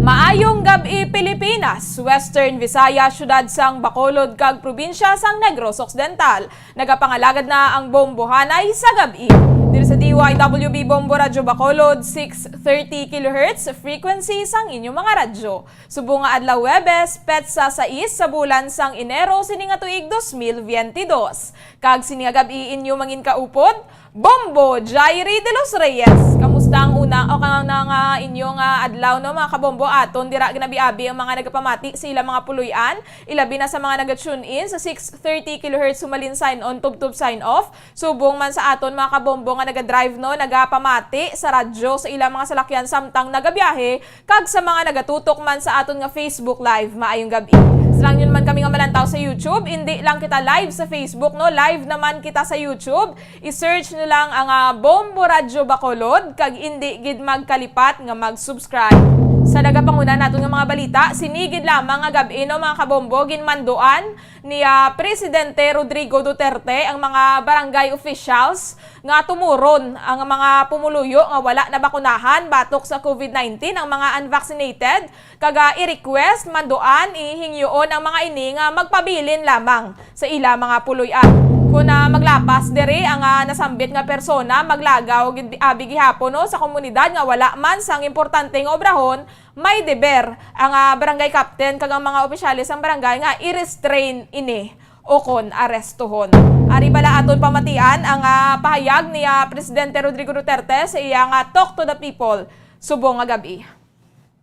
Maayong gab-i, Pilipinas, Western Visayas, siyudad sang Bacolod, kag probinsya sang Negros Occidental. Nagapangalagad na ang bombohanay sa gab-i. Diri sa D Y W B Bombo Radyo Bacolod, six thirty kilohertz frequency sang inyo mga radyo. Subong nga adlaw Huwebes, petsa sais sa bulan sang Enero sini nga tuig dos mil biyente dos. Kag sini nga gab-i inyo mangin kaupod, Bombo Jairi de los Reyes. Kamusta ang una o kanang nga inyo nga adlaw, no, mga kabombo? Aton dira ginabi-abi ang mga nagapamati sa ilang mga puloy-an, ilabi na sa mga naga-tune in sa six thirty kilohertz, humalin sign on, tubtob sign off. Subong man sa aton mga kabombo nga naga-drive, no, nagapamati sa radyo sa ilang mga salakyan samtang nagabiyahe, kag sa mga nagatutok man sa aton nga Facebook Live. Maayong gab-i. Sarangyon man kami nga malantaw sa YouTube, indi lang kita live sa Facebook, no, live naman kita sa YouTube. I-search nyo lang ang, ah, Bombo Radyo Bacolod, kag indi gid magkalipat nga mag-subscribe. Sa nagapanguna naton nga mga balita, sini gid lamang nga gab-i, no, mga kabombo, ginmanduan ni, ah, Presidente Rodrigo Duterte ang mga barangay officials nga tumuron ang mga pumuluyo nga wala nabakunahan batok sa COVID nineteen, ang mga unvaccinated, kag, ah, i-request, manduan, ihingyoon ang mga ini nga magpabilin lamang sa ila mga puloy-an. Kon, ah, maglapas diri ang, ah, nasambit nga persona, maglagaw gid abi gihapon, no, sa komunidad nga wala man sang importante nga obrahon, may deber ang, ah, barangay captain kag ang mga opisyales sang barangay nga i-restrain ini o kon arestuhon. Ari bala aton pamatian ang, ah, pahayag ni, ah, Presidente Rodrigo Duterte sa iya nga Talk to the People subong nga gab-i.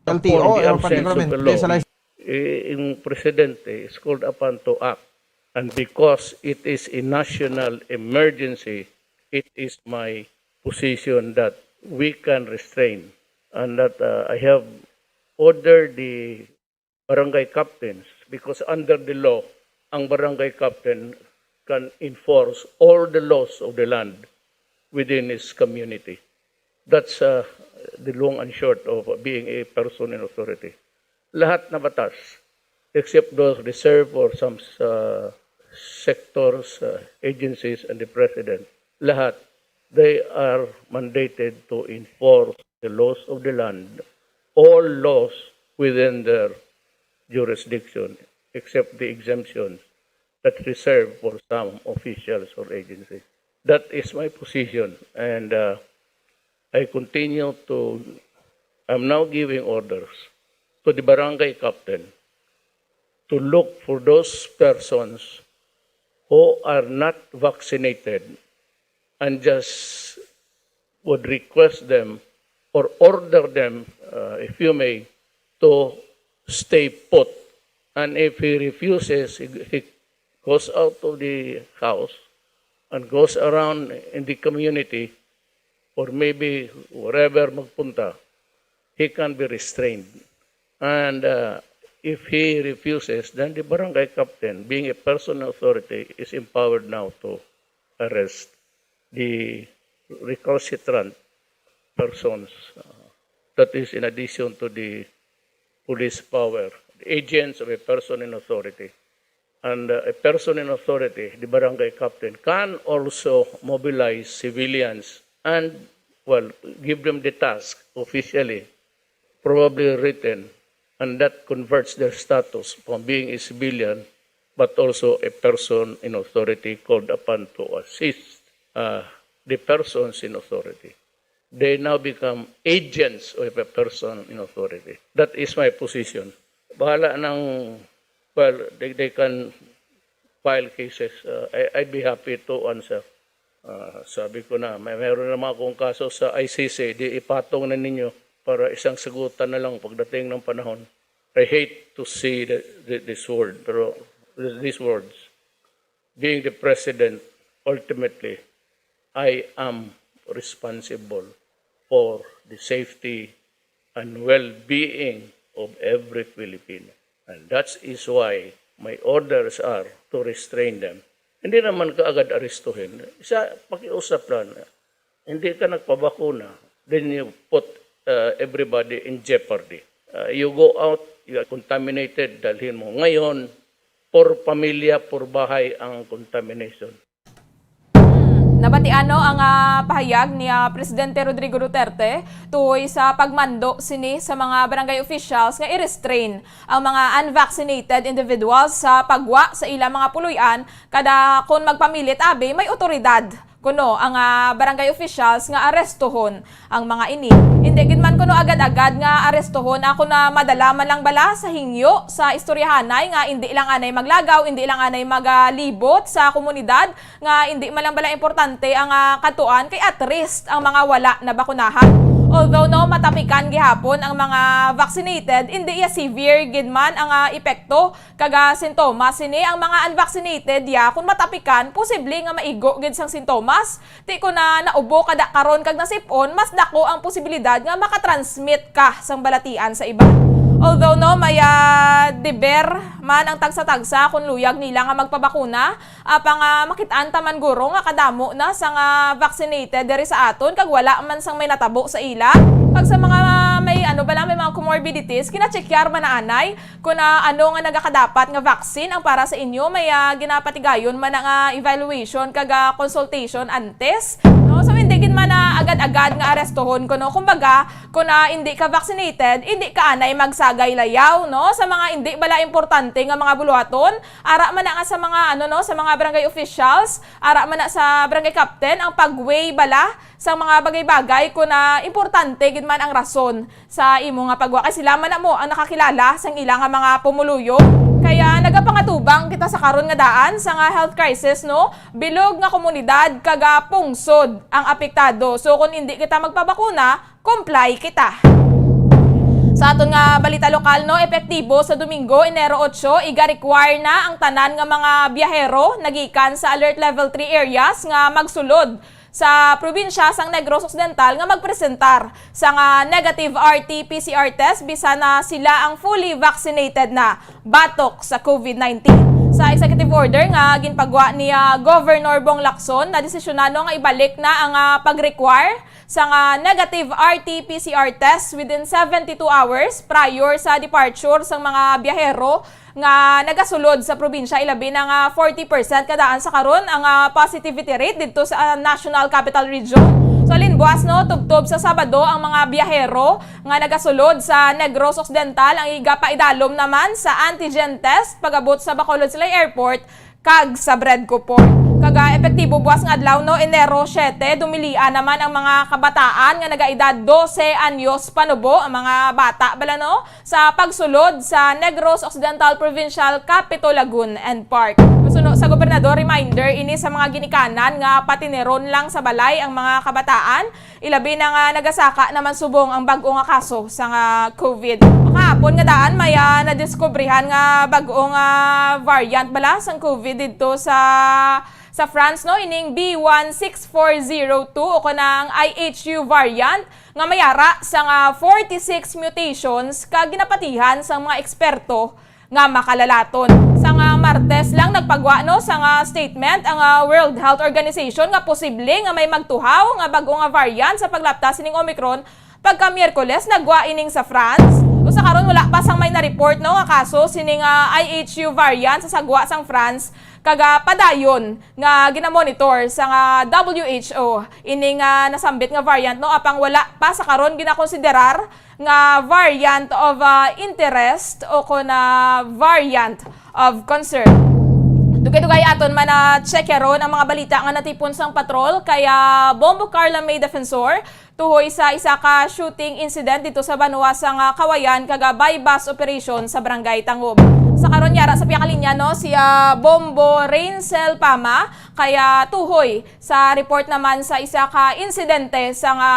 L T O, Upon the absence of a law, eh, yung presidente is called upon to act. And because it is a national emergency, it is my position that we can restrain and that, uh, I have ordered the barangay captains, because under the law, ang barangay captain can enforce all the laws of the land within his community. That's, uh, the long and short of being a person in authority. Lahat na batas, except those reserved for some, uh, sectors, uh, agencies, and the president, lahat, they are mandated to enforce the laws of the land, all laws within their jurisdiction, except the exemptions that reserved for some officials or agencies. That is my position, and, uh, I continue to, I'm now giving orders to the barangay captain to look for those persons who are not vaccinated and just would request them or order them, uh, if you may, to stay put. And if he refuses, he, he goes out of the house and goes around in the community, or maybe wherever magpunta, he can be restrained. And, uh, if he refuses, then the barangay captain, being a person of authority, is empowered now to arrest the recalcitrant persons. Uh, that is in addition to the police power, the agents of a person in authority. And, uh, a person in authority, the barangay captain, can also mobilize civilians and, well, give them the task officially, probably written, and that converts their status from being a civilian, but also a person in authority called upon to assist, uh, the persons in authority. They now become agents of a person in authority. That is my position. Bahala nang, well, they, they can file cases. Uh, I, I'd be happy to answer. Uh, sabi ko na, may meron naman akong kaso sa I C C, di ipatong na ninyo. para isang sagutan na lang pagdating ng panahon. I hate to see the, the, this word, pero these words, being the president, ultimately, I am responsible for the safety and well-being of every Filipino. And that is why my orders are to restrain them. Hindi naman kaagad arestuhin. Isa, pakiusap lang. Hindi ka nagpabakuna, then you put, uh, everybody in jeopardy. Uh, you go out, you are contaminated, dalhin mo. Ngayon, per pamilya, per bahay ang contamination. Nabatian no ang, ah, pahayag ni, ah, Presidente Rodrigo Duterte tuhoy sa pagmando sini sa mga barangay officials nga i-restrain ang mga unvaccinated individuals sa pagwa sa ila mga puloy-an kada kon magpamilit abi may otoridad kuno ang, ah, barangay officials nga arestohon ang mga ini. Indi gid man kuno agad-agad nga arestohon, ako na madala man lang bala sa hingyo sa istoryahanay nga indi lang anay maglagaw, indi lang anay magalibot sa komunidad, nga indi man lang bala importante ang, ah, kadtuan kay at risk ang mga wala nabakunahan. Although no, matapikan gihapon ang mga vaccinated, indi iya severe gid man ang, ah, epekto kag, ah, sintomas sini. Ang mga unvaccinated ya, kung matapikan, posible nga maigo gid sang sintomas. Ti ko na naubo kada karon kag nasip-on, mas dako ang posibilidad nga makatransmit ka sang balatian sa iban. Although no, may, ah, deber man ang tagsa-tagsa kung luyag nila nga magpabakuna, apang, ah, makit-an ta man guro nga kadamo na sang, ah, vaccinated diri sa aton kag wala man sang may natabo sa ila. Kag sa mga may, ano bala, may mga comorbidities, gina-checkar man na anay kon, ah, ano nga nagakadapat nga vaccine ang para sa inyo. May, ah, ginapatigayon man na nga evaluation kag, ah, consultation antes, no? So, hindi gid man na agad-agad nga arestohon kuno. Kumbaga, kon, ah, hindi ka vaccinated, hindi ka anay magsagay layaw, no? Sa mga hindi bala importante nga mga buluhaton, ara man na nga sa mga, ano, no, sa mga barangay officials, ara man na sa barangay captain ang pag-weigh bala sa mga bagay-bagay kon, ah, importante gid man ang rason sa imo nga pagwa, kay sila man na mo ang nakakilala sang ila nga mga pumuluyo. Kaya nagapangatubang kita sa karon nga daan sa nga health crisis, no? Bilog nga komunidad kag, ah, pungsod ang apektado. So, kon indi kita magpabakuna, comply kita. Sa aton nga balita lokal, no, epektibo sa Domingo, Enero otso, iga-require na ang tanan nga mga biyahero nagikan sa Alert Level three areas nga magsulod sa probinsya sang Negros Occidental nga magpresentar sang, ah, negative R T P C R test bisan na sila ang fully vaccinated na batok sa COVID nineteen. Sa executive order nga ginpagwa ni, ah, Governor Bong Lacson, nadesisyonan no nga ibalik na ang, ah, pag-require sang, ah, negative R T P C R test within seventy-two hours prior sa departure sang mga biyahero nga nagasulod sa probinsya, ilabi na nga forty percent kadaan sa karon ang, ah, positivity rate didto sa, ah, National Capital Region. So, alinbuas, no, tubtob sa Sabado ang mga biyahero nga nagasulod sa Negros Occidental ang igapaidalom naman sa antigen test pag-abot sa Bacolod Silay Airport kag sa Bredco Port. Kag, ah, epektibo buas nga adlaw, no, Enero siete, dumilian naman ang mga kabataan nga nagaedad dose anyos panubo, ang mga bata bala, no, sa pagsulod sa Negros Occidental Provincial Capitol Lagoon and Park. Masuno sa gobernador, reminder ini sa mga ginikanan nga patiniron lang sa balay ang mga kabataan, ilabi na nga nagasaka naman subong ang bag-o nga kaso sa nga COVID. Kahapon nga daan, may, ah, nadiskubrihan nga bag-o nga variant bala sang COVID didto sa, sa France, no? Ining B one six four zero two o kanang I H U variant nga mayara sa nga forty-six mutations kag ginapatihan sang mga eksperto nga makalalaton. Sa nga Martes lang nagpagwa, no, sa nga statement ang, ah, World Health Organization nga posible nga may magtuhaw nga bag-o nga variant sa paglapta sining Omicron. Pagka Miyerkules, nagwa ining sa France. Usa karon, wala pa sang may na-report, no, nga kaso sining, ah, I H U variant sa sagwa sang France, kag, ah, padayon nga ginamonitor sa nga W H O ining, ah, nasambit nga variant, no, apang wala pa sa karon ginakonsiderar nga variant of, ah, interest o kon, ah, variant of concern. Dugay-dugay aton man na check karon ang mga balita nga natipon sang patrol, kaya Bombo Carla May Defensor, Tuhoy sa isa ka shooting incident dito sa banwa sa nga Kawayan kag, ah, buy-bust operation sa Barangay Tangub. Sa karon, yara sa piyakalinya, no, si, ah, Bombo Rainsel Pama, kaya tuhoy sa report naman sa isa ka insidente sa nga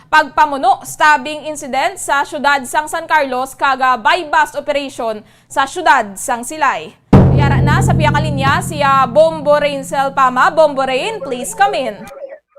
pagpamuno, stabbing incident sa siyudad sang San Carlos kag, ah, buy-bust operation sa siyudad sang Silay. Yara na sa piyakalinya si, ah, Bombo Rainsel Pama. Bombo Rain, please come in.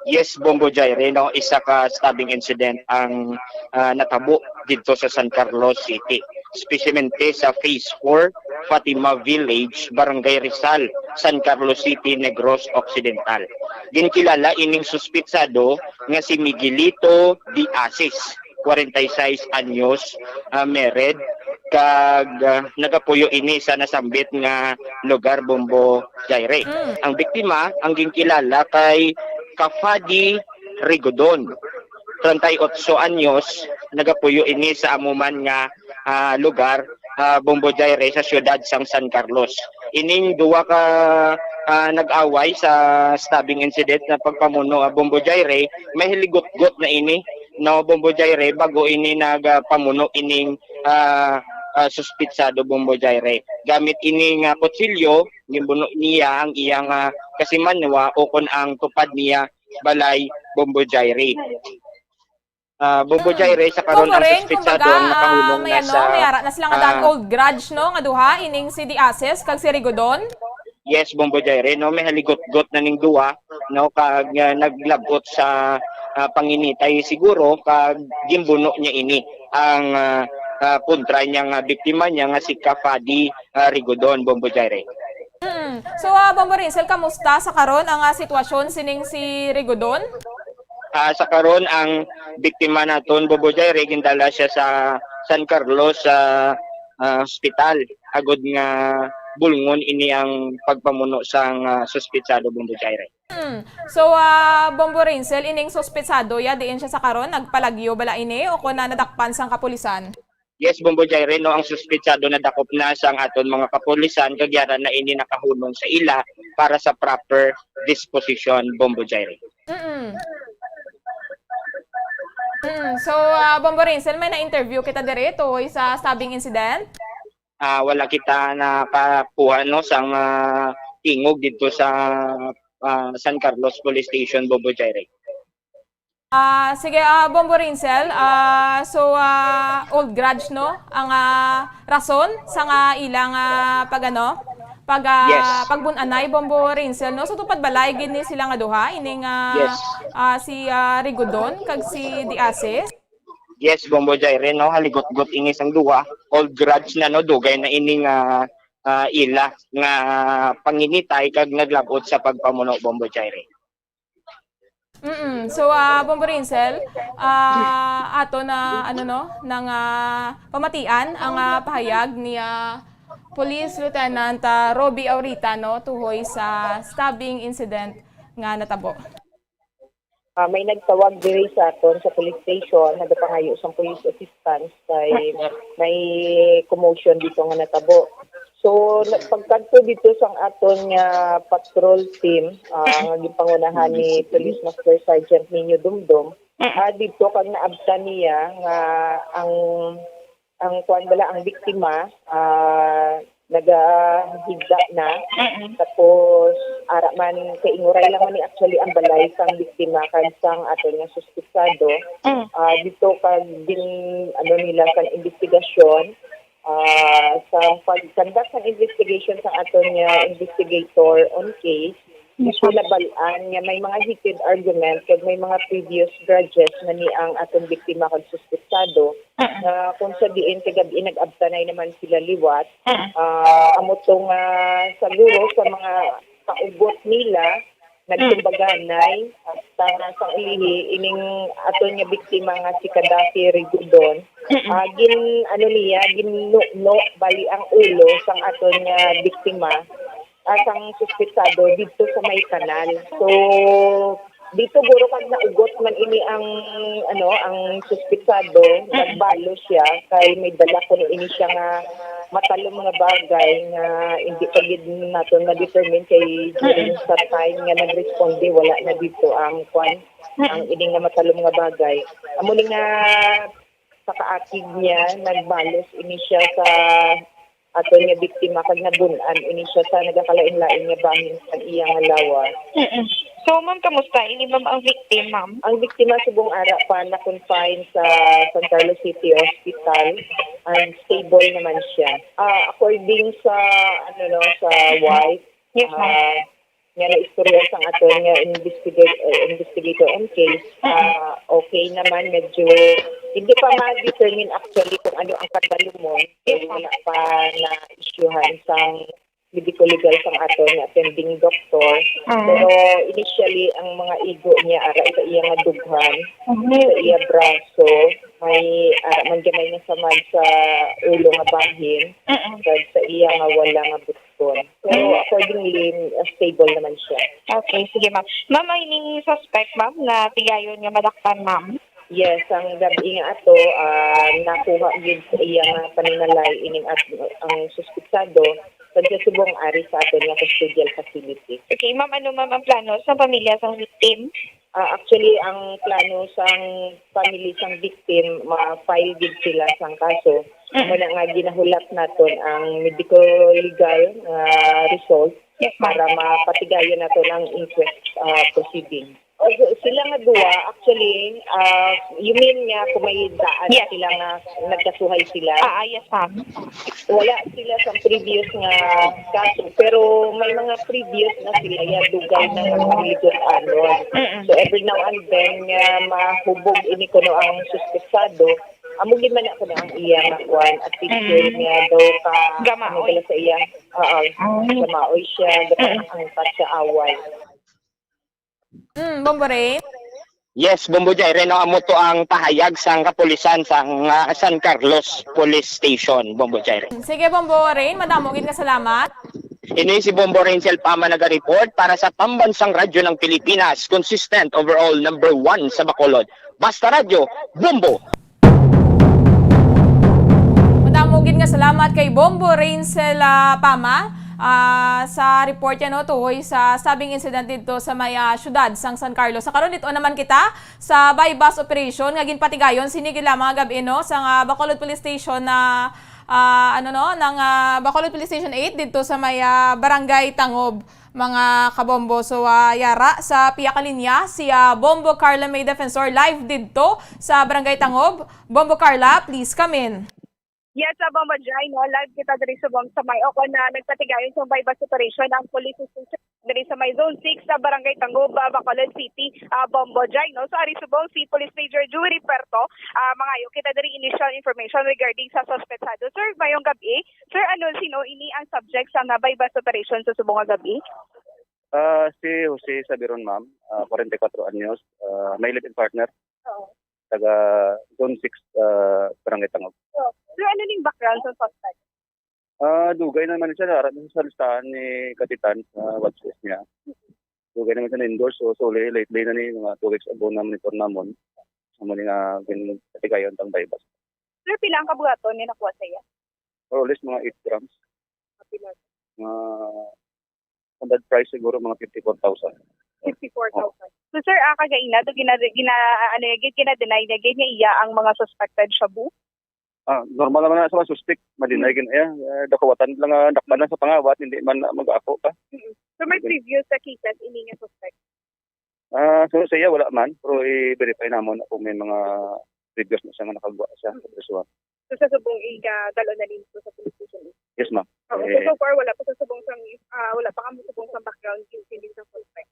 Yes, Bombo Jaire, no, isa ka stabbing incident ang, ah, natabo dito sa San Carlos City, espesiyalmente sa Phase four, Fatima Village, Barangay Rizal, San Carlos City, Negros Occidental. Ginkilala ining suspitsado nga si Miguelito de Asis, forty-six anyos, ah, married, kag, ah, nagapuyo ini sa nasambit nga lugar, Bombo Jaire. Mm. Ang biktima ang ginkilala kay Kafadi Rigodon, treinta y ocho anyos, nagapuyo ini sa amo man nga, ah, lugar, ah, Bombo Jaire, sa siyudad sang San Carlos. Ining duwa ka, ah, nag-away sa stabbing incident na pagpamuno, ah, Bombo Jaire, may hiligutgot na ini, no, Bombo Jaire, bago ini nagapamuno ining, ah, ah, suspitsado, Bombo Jaire. Gamit ini nga kutsilyo, ginbuno niya ang iyang, ah, kasimanwa o kon ang tupad niya balay, Bombo Jaire. Ah, Bombo Jaire, sa karon ang suspitsado ang nakahulong na sa, may ara na sila nga daan old grudge, no, nga duha, ining si Diases kag si Rigodon. Yes, Bombo Jaire, no, may haligutgot na ning duha, no, kag, ah, naglabot sa, ah, panginitay siguro, kag ginbuno niya ini ang, ah, ah, kontra niya nga biktima niya nga si Kafadi, ah, Rigodon, Bombo Jaire. Mm. So, ah, Bombo Rinsel, kamusta sa karon ang, ah, sitwasyon sining si Rigodon? Ah, sa karon ang biktima naton, Bombo Jaire, gindala siya sa San Carlos sa, ah, hospital agod nga bulngon ini ang pagpamuno sang, ah, suspitsado, Bombo Jaire. Hmm. So, ah, Bombo Rinsel, ining suspitsado ya diin siya sa karon, nagpalagyo bala ini o kon na nadakpan sang kapulisan? Yes, Bombo Jaire, no, ang suspitsado nadakop na sang aton mga kapulisan kag yara na ini nakahunong sa ila para sa proper disposition, Bombo Jaire. Mm. Mm. So, ah, Bombo Rinsel, may na-interview kita diri tuhoy sa stabbing incident? Ah, wala kita nakakuha, no, sang, ah, tingog dito sa, ah, San Carlos Police Station, Bombo Jaire. Ah, sige, ah, Bombo Rinsel, ah, so, ah, old grudge, no, ang, ah, rason sa nga ilang, ah, pag, ano, pag, ah, Yes. pagbun-anay, Bombo Rinsel, no? So, tupad balay gid ni sila nga duha, ining, ah, Yes. ah, si, ah, Rigodon kag si Diases? Yes, Bombo Jaire, no, haligutgot ini sang duha. Old grudge na, no, dugay na ini nga, ah, ila nga panginitay kag naglabot sa pagpamuno, Bombo Jaire. Mm. So, ah, Bombo Rinsel, ah, ato na, ano, no, nang, ah, pamatian ang, ah, pahayag ni, ah, Police Lieutenant, ah, Roby Aurita, no, tuhoy sa stabbing incident nga natabo. Ah, may nagtawag diri sa aton sa police station, nagapangayo sang police assistance kay may commotion dito nga natabo. So, na- pagkadto dito sang aton nga patrol team, ah, nga ginpangunahan ni Police Master Sergeant Nino Dumdum, ah, dito kag naabtan niya nga ang ang kuan bala, ang biktima, ah, nagahigda na. Tapos ara man kay inguray lang man ni actually ang balay sang biktima kag sang aton nga suspitsado. Ah, dito kag gin ano nila sang investigasyon, ah, sa pag-conduct sang investigation sang aton nga investigator on case, is nabal-an nga may mga heated argument kag may mga previous grudges na ni ang aton biktima kag suspitsado, nga kung sa diin kay gab-i nag-abtanay naman sila liwat, ah, amo to nga siguro sa mga kaugot nila, nagtumbaganay, hasta nga sang ulihi, ining aton nga biktima nga si Kadafi Rigudon, ah, gin, ano niya, ginnuno bali ang ulo sang aton nga biktima, ah, sang suspitsado didto sa may kanal. So, dito guro kag naugot man ini ang, ano, ang suspitsado, nagbalo siya kay may dala kuno ini siya nga matalom nga bagay nga hindi pa gid naton na-determine kay during sa time nga nagresponde, wala na dito ang kwan, ang ining nga matalom nga bagay. Amo ni nga sa kaakig niya, nagbalos ini siya sa aton nga biktima kag nabun-an ini siya sa nagakalain-lain nga bahin sa iya nga lawas. Mm-mm. So, ma'am, kamusta ini, ma'am, ang victim, ma'am? Ang biktima subong ara pa na-confine sa San Carlos City Hospital and stable naman siya. Ah, according sa ano no sa wife, Yes, ma'am. ah, nga naistorya sang aton nga investigator, investigator on case, ah, okay naman, medyo hindi pa ma-determine actually kung ano ang kadalumon. Kay wala pa na-issuehan sang medico-legal sang aton nga attending doctor. Ah. Pero initially, ang mga igo niya ara sa iya nga dughan, sa iya braso, may ara man gamay nga samad sa ulo nga bahin, Mm-mm. kag sa iya nga wala nga buton. So, accordingly, uh, stable naman siya. Okay, sige, ma'am. Ma'am, may ining suspect, ma'am, na tigayon nga madakpan, ma'am? Yes, ang gabi nga ato, ah, nakuha gid sa iya nga paninalay ining at ang suspitsado, kag siya subong ari sa aton nga custodial facility. Okay, ma'am, ano, ma'am, ang plano sa pamilya sang victim? Ah, actually, ang plano sang family sang victim, ma-file gid sila sang kaso. Amo na nga ginahulat naton ang medico-legal nga result Yes, ma'am. para mapatigayon naton ang inquest, ah, proceeding. O, so, sila nga duwa, actually, ah, you mean nga kung may daan Yes. sila nga nagkasuhay sila? Ah, ah, yes, ma'am. Wala sila sa previous nga kaso, pero may mga previous na sila ya dugay na nga panglikod-anon. Mm-mm. So every now and then nga mahubog ini kuno ang suspetsado, amo gid man na kuno ang iya nga kuan attitude Mm. nga daw ka Gamaoy. ano bala sa iya. Oo. Mm. Gamaoy siya, gapangangkat sa away. Mm, Bombo Rain? Yes, Bombo Jairen, no, amo to ang pahayag sang kapulisan sang ah, San Carlos Police Station, Bombo Jairen. Sige, Bombo Rain, madamo gid nga salamat. Ini si Bombo Rain Selpama naga-report para sa Pambansang Radyo ng Pilipinas, consistent overall number one sa Bacolod. Basta Radyo, Bombo! Madamo gid nga salamat kay Bombo Rainsel ah, Pama ah, sa report niya, no, tuhoy sa stabbing incident didto sa may ah, syudad sang San Carlos. Sa karon, dito naman kita sa buy-bust operation nga ginpatigayon sini gid lamang nga gab-i, no, sa nga Bacolod Police Station na ah, ano, no, nang ah, Bacolod Police Station eight didto sa may ah, Barangay Tangob, mga kabombo. So, ah, yara sa pihak nga linya si ah, Bombo Carla May Defensor, live didto sa Barangay Tangob. Bombo Carla, please come in. Yes, sa Bombo Jai, no, live kita diri subong sa may, o kon na nagpatigayon sa buy-bust operation ang police station diri sa may Zone six sa Barangay Tangob, ah, Bacolod City, ah, Bombo Jai, no. So ari subong si Police Major Joey Riperto, ah, mangayo kita diri initial information regarding sa suspetsado. Sir, mayong gabi. Sir, ano, sino ini ang subject sa nga buy-bust operation sa subong nga gabi? Ah, si Jose Sabiron, ma'am, ah, forty-four anyos, ah, may live-in partner, Oo. Taga Zone six, ah, Barangay Tangob. So, sir, ano ning background sa suspect? Ah, dugay naman siya, naara na sa listahan ni Kapitan sa watch list niya. Dugay naman siya na-endorse, so, so lately na ni, mga two weeks ago na monitor namon. Amo ni nga ginpatigayon tang buy-bust. Sir, pila ang kabuhaton ni nakuha sa iya? More or less, mga eight grams. Kapila? Mga standard price siguro, mga fifty-four thousand. Fifty-four thousand. So, sir, ah, kagaina, do gina, gina, ano, gid, gina-deny niya, gid niya iya ang mga suspected shabu? Ah, normal naman na sa mga suspect, madinay gid iya. Eh, dakawatan lang, ah, dakpan lang sa pangawat, hindi man na mag-ako pa. So, may previous sa cases, ini nga suspect? Ah, so sa iya, wala man, pero i-verify namon kung may mga previous na siya nga nakagwa sa presuhan. So, sa subong, igadalo na dito sa police station? Yes, ma'am. Oo, so, Eh, so far, wala pa sa subong sang, ah, wala pa kamo subong sang background, hindi sa suspect.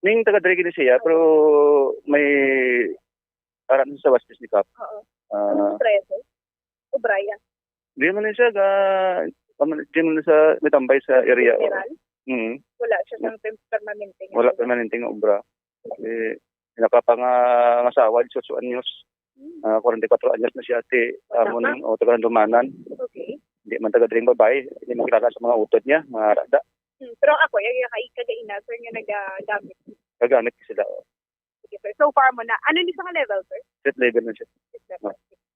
Ning taga diri gid siya, pero may aram sa wastis ni Kap. Oo. Ah, Ano, preso? O Brian? Di man siya ga, di man siya mitambay sa area. General? Mm. Wala siya sang pem-, permanente nga. Wala permanente nga obra. Eh, nakapangangasawa, disiotso anyos. Ah, forty-four anyos na siya, ti, Bata amo pa? Ning, o, taga Handumanan. Okay. Di man taga diri ang babae, di man kilala sa mga utod niya, mga rada. Hmm. Pero ako, yung, yung kay kagaina, sir, nga nagagamit. Gagamit sila. Oh. Sige, sir. So far mo na. Ano ni sa nga level, sir? Street level na siya. Street level.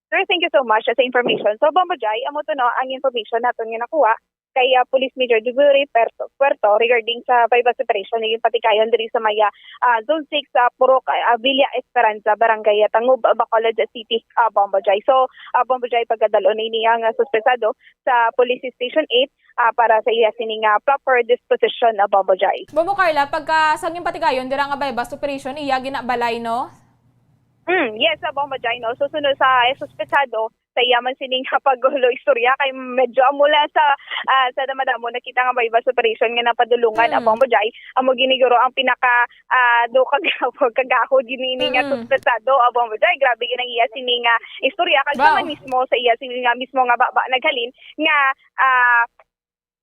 Sir, thank you so much sa information. So, Bombo Jai, amo to, no, ang information naton nga nakuha kay, ah, Police Major Dewberry Puerto, Puerto regarding sa buy-bust operation nga ginpatigayon diri sa may, ah, Zone six, sa Purok, ah, Villa Esperanza, Barangay Tangub, Bacolod City, ah, Bombo Jai. So, ah, Bombo Jai, pagkadal-on na ini ang, ah, suspetsado sa Police Station eight, ah, para sa iya sini nga proper disposition, ah, Bombo Jai. Bombo Carla, pagka sa ginpatigayon dira nga buy-bust operation, iya ginabalay, no? Mm, yes, ah, Bombo Jai, no? So, sunod sa, eh, suspetsado, sa iya man sining paghulo istorya kay medyo amo lang sa, ah, sa madamo nakita nga buy-bust operation nga napadulungan, ah, Mm. Bombo Jai, amo gini guro ang pinaka, ah, do kag-, kagahod gini ini nga Mm. suspetsado, ah, Bombo Jai. Grabe gid ang iya sini nga istorya kag Wow. sa man mismo sa iya sini nga mismo nga baba naghalin nga, ah,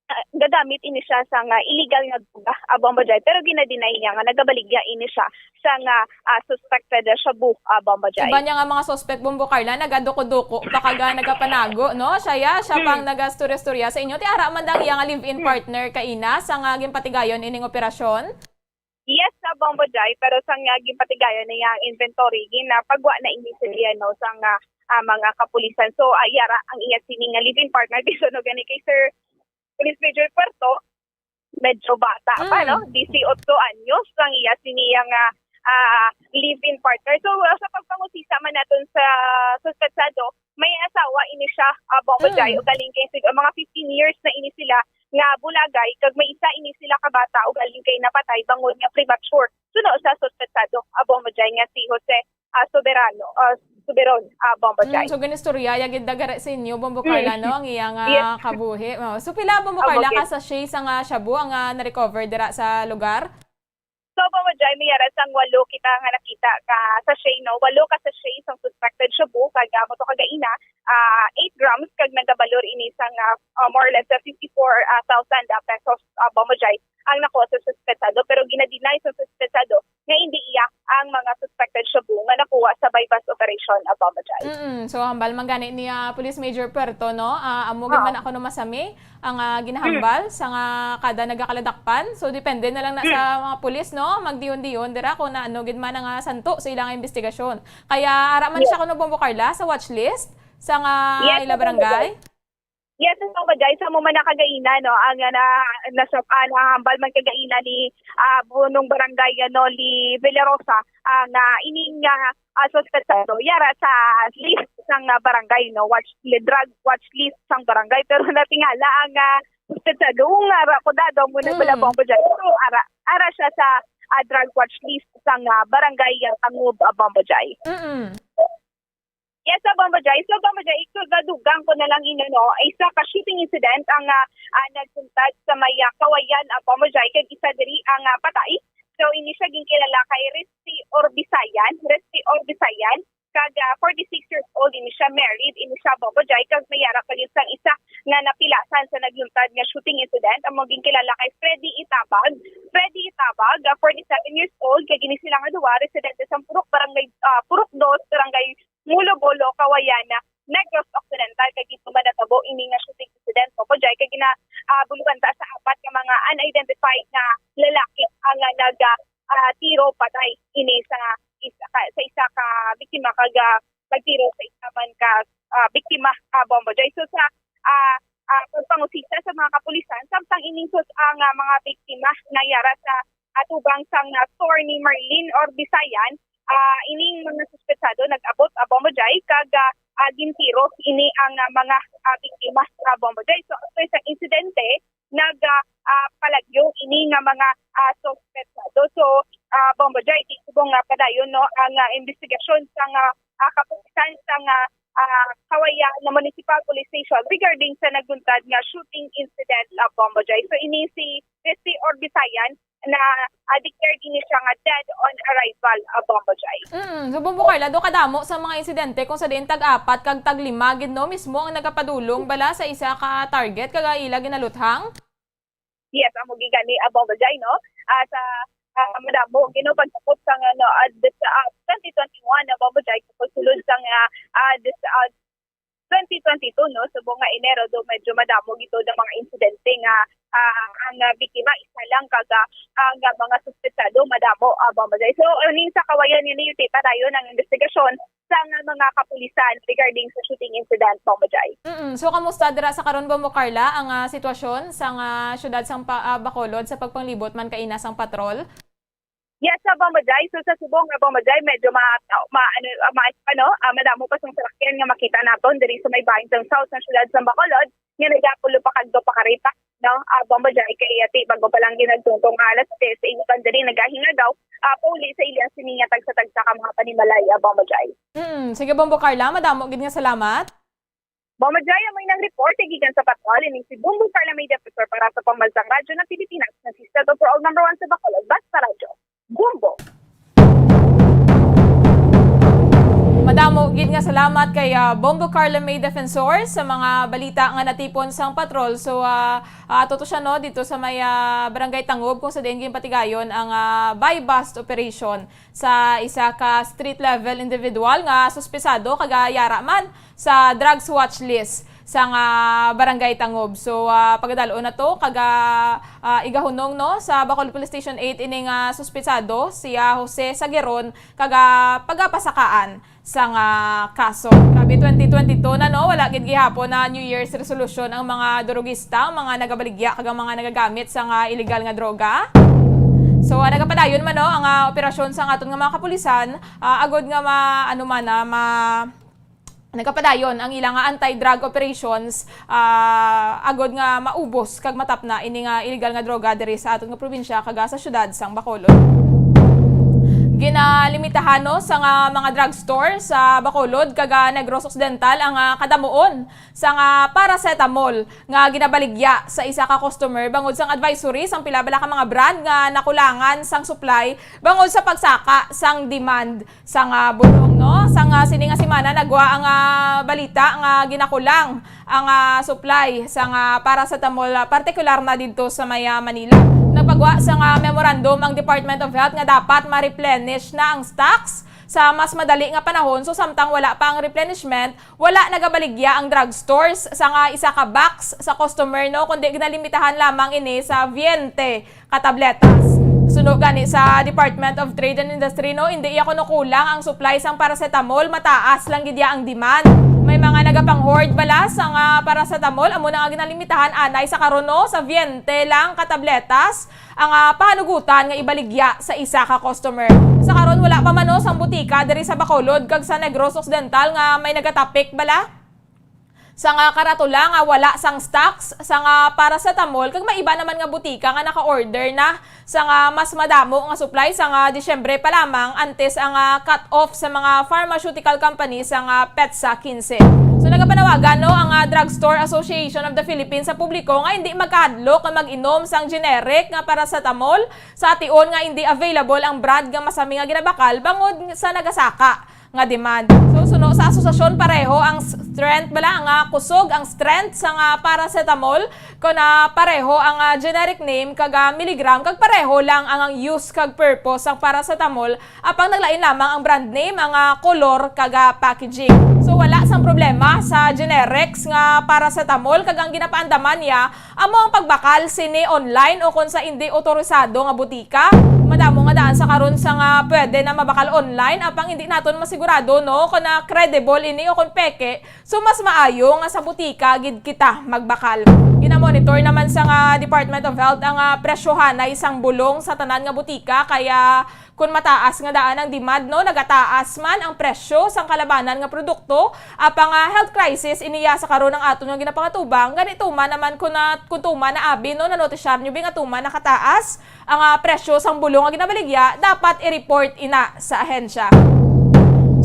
ah, gagamit ini siya sa nga illegal nga droga, ah, Bombo Jai, pero gina-deny niya nga nagabaligya ini siya sa nga, ah, suspected shabu, ah, Bombo Jai. Iba niya nga mga suspect, Bombo Carla, nagaduko-duko pa kag nagapanago, no? Siya, ya, siya Hmm. pang nagastorya-storya sa inyo. Ti ara man dang iya nga live-in Hmm. partner kaina sa nga ginpatigayon ining operasyon? Yes, sa Bombo Jai, pero sa nga ginpatigayon na iyang inventory, ginapagwa na ini sa iya, no, sa nga, ah, mga kapulisan. So, ah, yara ang iya sini nga live-in partner, di suno gani kay Sir Police Major Puerto, medyo bata pa, Mm. no? Dieciocho anyos ang iya sini nga, ah, live-in partner. So, ah, sa pagpangusisa man naton sa suspetsado, may asawa ini siya, ah, Bombo Jai, Mm. ugaling kay sig-, mga fifteen years na ini sila nga bulagay, kag may isa ini sila ka bata, ugaling kay napatay bangod nga premature. Suno sa suspetsado, ah, Bombo Jai, nga si Jose, ah, Soberano, ah, Soberon, ah, Bombo Mm, Jai. So, ginistorya ya gid dagara sa inyo, Bombo Mm. Carla, no? Ang iya nga Yes. kabuhi. Oh, so, pila, Bombo Amo Carla, gid. ka sachet sa nga shabu ang, ah, na-recover dira sa lugar? So, Bombo Jai, may ara sang walo kita nga nakita ka sachet, no? Walo ka sachet sang suspected shabu, kag, ah, amo to kagaina, ah, eight grams, kag nagabalor ini sang, ah, ah, more or less, ah, fifty-four thousand, ah, pesos, ah, Bombo Jai, ang nakuha sa suspetsado. Pero gina-deny sa suspetsado nga hindi iya ang mga suspected shabu nga nakuha sa buy-bust operation, ah, Bombo Jai. Mm-mm. So, hambal man gani ni, ah, Police Major Puerto, no? Ah, amo gid Oo. man ako no masami ang, ah, ginahambal Mm. sa nga kada nagakaladakpan. So, depende na lang na Mm. sa mga pulis, no? Magdiyon-diyon dira kung naano gid man ang, ah, santo sa ilang investigasyon. Kaya ara man Yes. siya kuno, Bombo Carla, sa watch list sa nga Yes, ila sa barangay? Yes, sa Bombo Jai, sa mo man na kagaina, no, ang, ah, na, nasa, ah, nahambal man kagaina ni, ah, punong barangay, ano, ni Villarosa, ah, nga ining, ah, ah, suspetsado yara sa list sang, ah, barangay, no, watch, drug watch list sang barangay, pero natingala ang, ah, suspetsado nga ara ko dado mo na Mm. pala Bombo Jai, pero ara, ara siya sa, ah, drug watch list sang, ah, barangay, ah, Tangub, ah, Bombo Jai. Mm. Yes, sa Bombo Jai. So, Bombo Jai, so, gadugang ko na lang inyo, no? Isa ka shooting incident ang, ah, ah, nagbuntag sa may, ah, Kawayan, ah, Bombo Jai, kag isa diri ang, ah, patay. So, ini siya ginkilala kay Risty Orbisayan, Risty Orbisayan, kag, ah, forty-six years old, ini siya married, ini siya Bombo Jai, kag may ara pa gyud sang isa nga napilasan sa nagluntad nga shooting incident. Amo ginkilala kay Freddy Itabag. Freddy Itabag, ah, forty-seven years old, kag ini sila nga duha residente sa Purok, barangay, ah, Purok Dos, barangay Mulo Bolo, Kawayan, Negros Occidental, kag dito man natabo ini nga shooting incident, Bombo Jai, kag gina, ah, buluhan ta sa apat nga mga unidentified nga lalaki ang, ah, nag, ah, ah, tiro patay ini sa isa ka, sa isa ka biktima, kag, ah, nagtiro sa isa man ka, ah, biktima, ah, Bombo Jai. So sa, ah, ah, pagpangusisa sa mga kapulisan, samtang ining sus-, ang, ah, mga biktima nayara sa atubang sang, ah, store ni Marlene Orbisayan, ah, ining mga suspetsado nag-abot, ah, Bombo Jai, kag, ah, ah, gintiro ini ang, ah, mga, ah, biktima, ah, Bombo Jai. So, after sa insidente, nag, ah, ah, palagyo ini nga mga, ah, suspetsado. So, ah, Bombo Jai, di subong nga padayon, no, ang, ah, investigasyon sa nga, ah, kapulisan sa nga, ah, Kawayan na Municipal Police Station regarding sa nagbuntag nga shooting incident, ah, Bombo Jai. So, ini si Christy Orbisayan na, ah, declared ini siya nga dead on arrival, ah, Bombo Jai. Mm, so, Bombo Carla, do kadamo sa mga insidente kung sa diin tag-apat kag tag-lima gid, no, mismo ang nagapadulong bala sa isa ka target kag ila ginaluthang? Yes, amo gid gani, ah, Bombo Jai, no? Ah, sa, ah, madamo gid, no, pagtapos sa nga, no, ah, this, ah, twenty twenty-one, ah, Bombo Jai, pagsulod sa nga, ah, this, ah, twenty twenty-two, no, subong nga Enero, do medyo madamo gid ang mga insidente nga, ah, ang, ah, biktima isa lang, kag, ah, ang, ah, mga suspetsado madamo, ah, Bombo Jai. So, ining sa Kawayan, ini, ti padayon ang investigasyon sang mga kapulisan regarding sa shooting incident, Bombo Jai. Mm. So, kamusta dira sa karon, Bombo Carla, ang, ah, sitwasyon sang, ah, siyudad sang pa-, ah, Bacolod sa pagpanglibot man kaina sang patrol? Yes, sa Bombo Jai. So, sa subong nga Bombo Jai, medyo ma-, ma-, ano, ah, ma-, ano, ah, madamo pa sang salakyan nga makita naton diri sa may bahin sang south sang siyudad sang Bacolod nga nagapulo pa kadto pa karita, no? Ah, Bombo Jai, kay ati, bago pa lang ginagtungtong alas tres, sa iban diri nagahingagaw, ah, pauli sa ilian sini nga tagsa-tagsa ka mga panimalay, ah, Bombo Jai. Mm, sige, Bombo Carla, madamo gid nga salamat. Bombo Jai, amo nang report gikan sa patrol, ini si Bombo Carla May Defensor para sa Pambansang Radyo ng Pilipinas, na si Seto for All Number One sa Bacolod, Basta Radyo. Bombo. Madamo gid nga salamat kay, ah, Bombo Carla May Defensor sa mga balita nga natipon sang patrol. So, ah, ah, ato to siya, no, dito sa may, ah, Barangay Tangob, kung sa diin ginpatigayon ang, ah, buy-bust operation sa isa ka street level individual nga suspesado kag, ah, yara man sa drugs watch list sang, ah, Barangay Tangob. So, ah, pagadal-on na to kag, ah, ah, igahunong, no, sa Bacolod Police Station eight ining, ah, suspetsado, si, ah, Jose Sageron, kag, ah, pagapasakaan sang, ah, kaso. Grabe, twenty twenty-two na, no, wala gid gihapon na New Year's resolution ang mga durugista, ang mga nagabaligya kag ang mga nagagamit sang, ah, illegal nga droga. So, ah, nagapadayon man, no, ang, ah, operasyon sang aton nga mga kapulisan, ah, agod nga ma-, ano man, ah, ma-, nagapadayon ang ila nga anti-drug operations, ah, agod nga maubos kag matapna ini nga illegal nga droga diri sa aton nga probinsya kag sa syudad sang Bacolod. Ginalimitahan, no, sa nga mga drugstore sa Bacolod kag, ah, Negros Occidental ang, ah, kadamuon sa nga paracetamol nga ginabaligya sa isa ka customer bangod sang advisory sang pila bala ka mga brand nga nakulangan sang supply bangod sa pagsaka sang demand sang, ah, bulong, no? Sang, ah, sini nga semana, nagwa ang, ah, balita nga ginakulang ang, ah, supply sang, ah, paracetamol, ah, partikular na didto sa may, ah, Manila. Nagpagwa sang, ah, memorandum ang Department of Health nga dapat ma-replenish na ang stocks sa mas madali nga panahon. So, samtang wala pa ang replenishment, wala nagabaligya ang drugstores sang, ah, isa ka box sa customer, no, kundi ginalimitahan lamang ini sa veinte ka tabletas. Suno gani sa Department of Trade and Industry, no, indi iya kuno kulang ang supply sang paracetamol, mataas lang gid iya ang demand. May mga nagapang-hoard bala sang, ah, paracetamol, amo na nga ginalimitahan anay sa karon, no, sa veinte lang ka tabletas ang, ah, pahanugutan nga ibaligya sa isa ka customer. Sa karon, wala pa man, no, sang butika diri sa Bacolod kag sa Negros Occidental nga may nagatapik bala sang, ah, karatula nga wala sang stocks sang, ah, paracetamol, kag may iba naman nga butika nga naka-order na sang, ah, mas madamo nga supply sang, ah, Disyembre pa lamang, antes ang, ah, cut-off sa mga pharmaceutical company sang, ah, petsa quince. So, nagapanawagan, no, ang, ah, Drugstore Association of the Philippines sa publiko nga hindi magkahadlok nga mag-inom sang generic nga paracetamol sa tion nga hindi available ang brand nga masami nga ginabakal bangod sa nagasaka nga demand. So, suno sa asosasyon, pareho ang s-, strength bala nga kusog ang strength sang, ah, paracetamol, kon, ah, pareho ang, ah, generic name kag, ah, milligram, kag pareho lang ang, ang use kag purpose sang paracetamol, apang naglain lamang ang brand name, ang, ah, kolor kag, ah, packaging. So, wala sang problema sa generics nga paracetamol, kag ang ginapaandaman niya amo ang pagbakal sini online o kon sa indi otorisado nga butika. Madamo nga daan sa karon sa nga pwede na mabakal online, apang indi naton masigurado, no, kon, ah, credible ini o kon peke. So, mas maayo nga sa butika gid kita magbakal. Ginamonitor naman sa nga Department of Health ang, ah, presyohanay sang bulong sa tanan nga butika, kaya kon mataas nga daan ang demand, no, nagataas man ang presyo sang kalabanan nga produkto. Apang, ah, health crisis iniya sa karon ang aton nga ginapangatubang. Gani, tuman naman kon na, kon tuman na abi, no, nanotisyar nyo bi nga tuman nakataas ang, ah, presyo sang bulong nga ginabaligya, dapat i-report ina sa ahensya.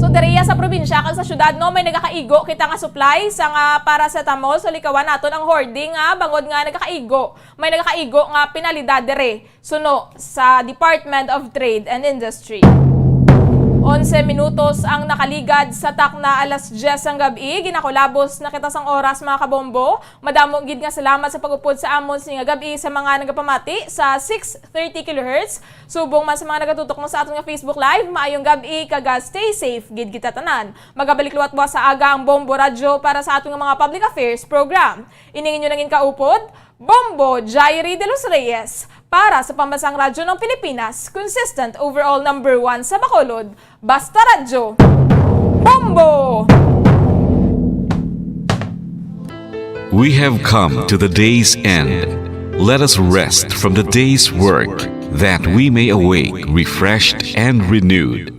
So, diriya sa probinsya kag sa syudad, no, may nagakaigo kita nga supply sang, ah, paracetamol. So, likawan naton ang hoarding, ah, bangod nga nagakaigo. May nagakaigo nga penalidad diri. Suno sa Department of Trade and Industry. Onse minutos ang nakaligad sa takna alas diyes sang gab-i. Ginakulabos na kita sang oras, mga kabombo. Madamo gid nga salamat sa pag-upod sa amon sini nga gab-i sa mga nagapamati sa six thirty kilohertz. Subong man sa mga nagatutok mo sa aton nga Facebook Live, maayong gab-i kag, ah, stay safe gid kita tanan. Magabalik liwat buwas sa aga ang Bombo Radyo para sa aton nga mga public affairs program. Ining inyo nangin kaupod, Bombo Jairi de los Reyes, para sa Pambansang Radyo ng Pilipinas, consistent overall number one sa Bacolod, Basta Radyo. Bombo! We have come to the day's end. Let us rest from the day's work, that we may awake refreshed and renewed.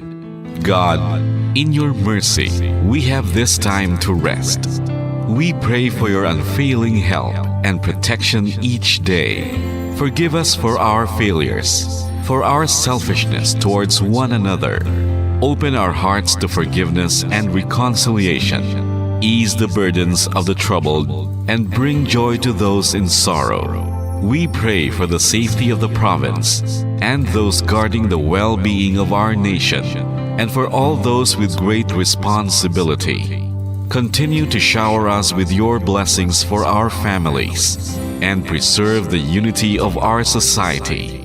God, in your mercy, we have this time to rest. We pray for your unfailing help and protection each day. Forgive us for our failures, for our selfishness towards one another. Open our hearts to forgiveness and reconciliation. Ease the burdens of the troubled and bring joy to those in sorrow. We pray for the safety of the province and those guarding the well-being of our nation, and for all those with great responsibility. Continue to shower us with your blessings for our families and preserve the unity of our society.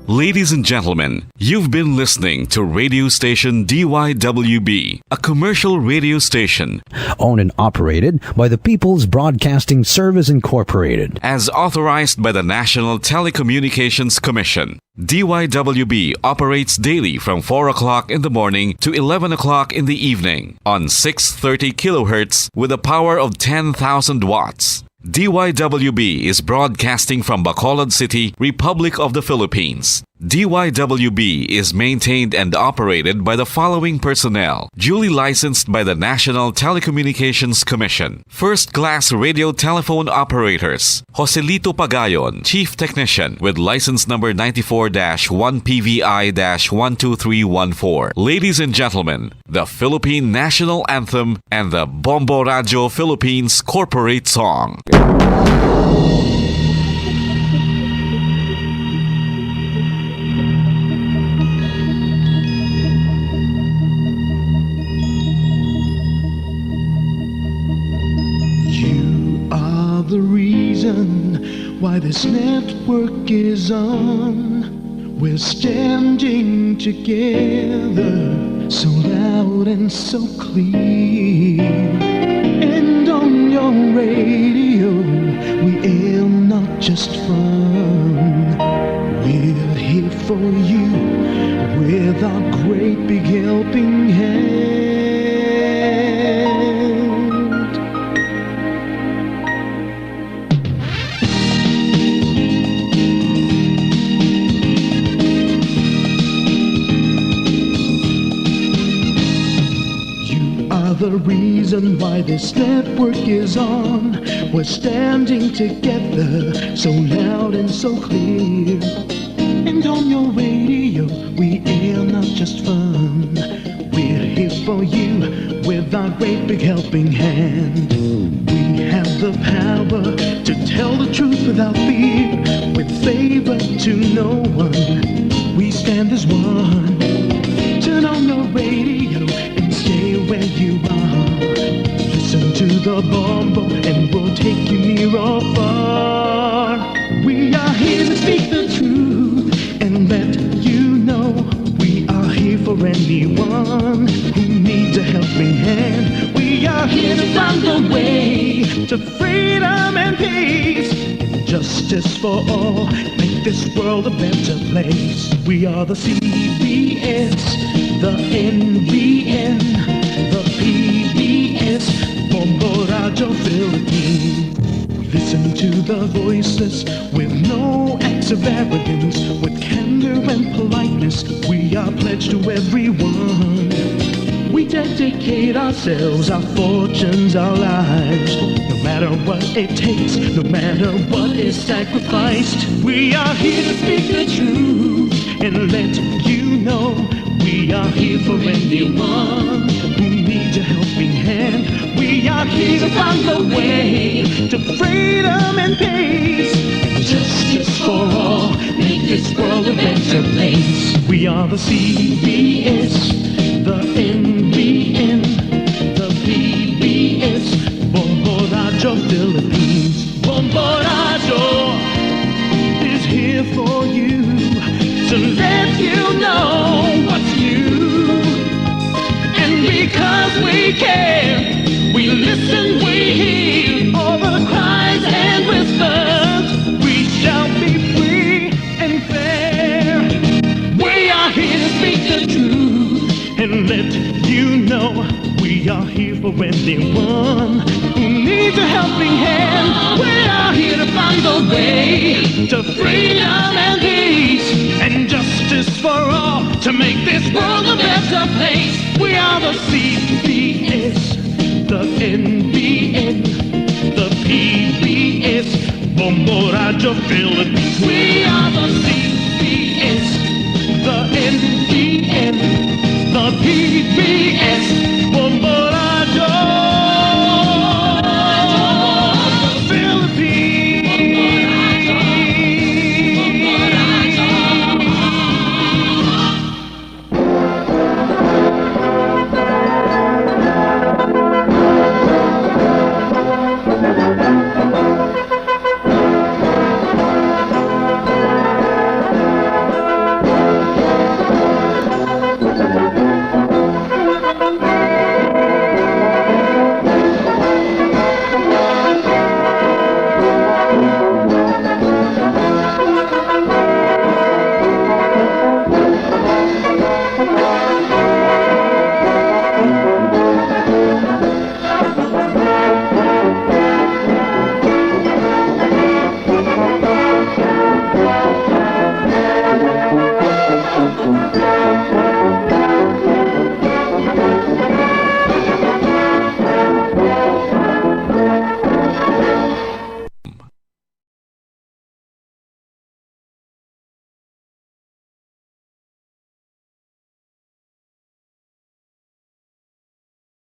Ladies and gentlemen, you've been listening to radio station D Y W B, a commercial radio station owned and operated by the People's Broadcasting Service Incorporated, as authorized by the National Telecommunications Commission. D Y W B operates daily from four o'clock in the morning to eleven o'clock in the evening on six thirty kilohertz with a power of ten thousand watts. D Y W B is broadcasting from Bacolod City, Republic of the Philippines. D Y W B is maintained and operated by the following personnel, duly licensed by the National Telecommunications Commission. First class radio telephone operators, Joselito Pagayon, Chief Technician, with license number ninety-four dash one P V I dash one two three one four. Ladies and gentlemen, the Philippine National Anthem and the Bombo Radio Philippines Corporate Song. You are the reason why this network is on. We're standing together, so loud and so clear. And on your radio, we air not just fun. We're here for you with our great big helping hand. You are the reason why this network is on. We're standing together, so loud and so clear. And on your radio, we air not just fun. We're here for you with our great big helping hand. We have the power to tell the truth without fear, with favor to no one. We stand as one. Turn on your radio and stay where you are. Listen to the Bombo and we'll take you near or far. We are here to speak the truth and let you know we are here for anyone who needs a helping hand. We are here to find the way to freedom and peace and justice for all. Make this world a better place. We are the C B S, the N B N, the P B S, Bombo Radio Philippines. Listen to the voices with no acts of arrogance, with candor and politeness. We are pledged to everyone. We dedicate ourselves, our fortunes, our lives. No matter what it takes, no matter what is sacrificed, we are here to speak the truth and let you know we are here for anyone who needs a helping hand. We are here to find the way to freedom and peace and justice for all. Make this world a better place. We are the C B S, the N B N, the P B S, Bombo Radio Philippines. Bombo Radio is here for you to let you know what's new. And because we care, we listen, we hear all the cries and whispers. We shall be free and fair. We are here to speak the truth and let you know Anyone who needs a helping hand, we are here to find the way to freedom and peace and justice for all, to make this world a better place. We are the C B S, the N B N, the P B S, Bombo Radyo Philippines. We are the C B S, the N B N, the P B S.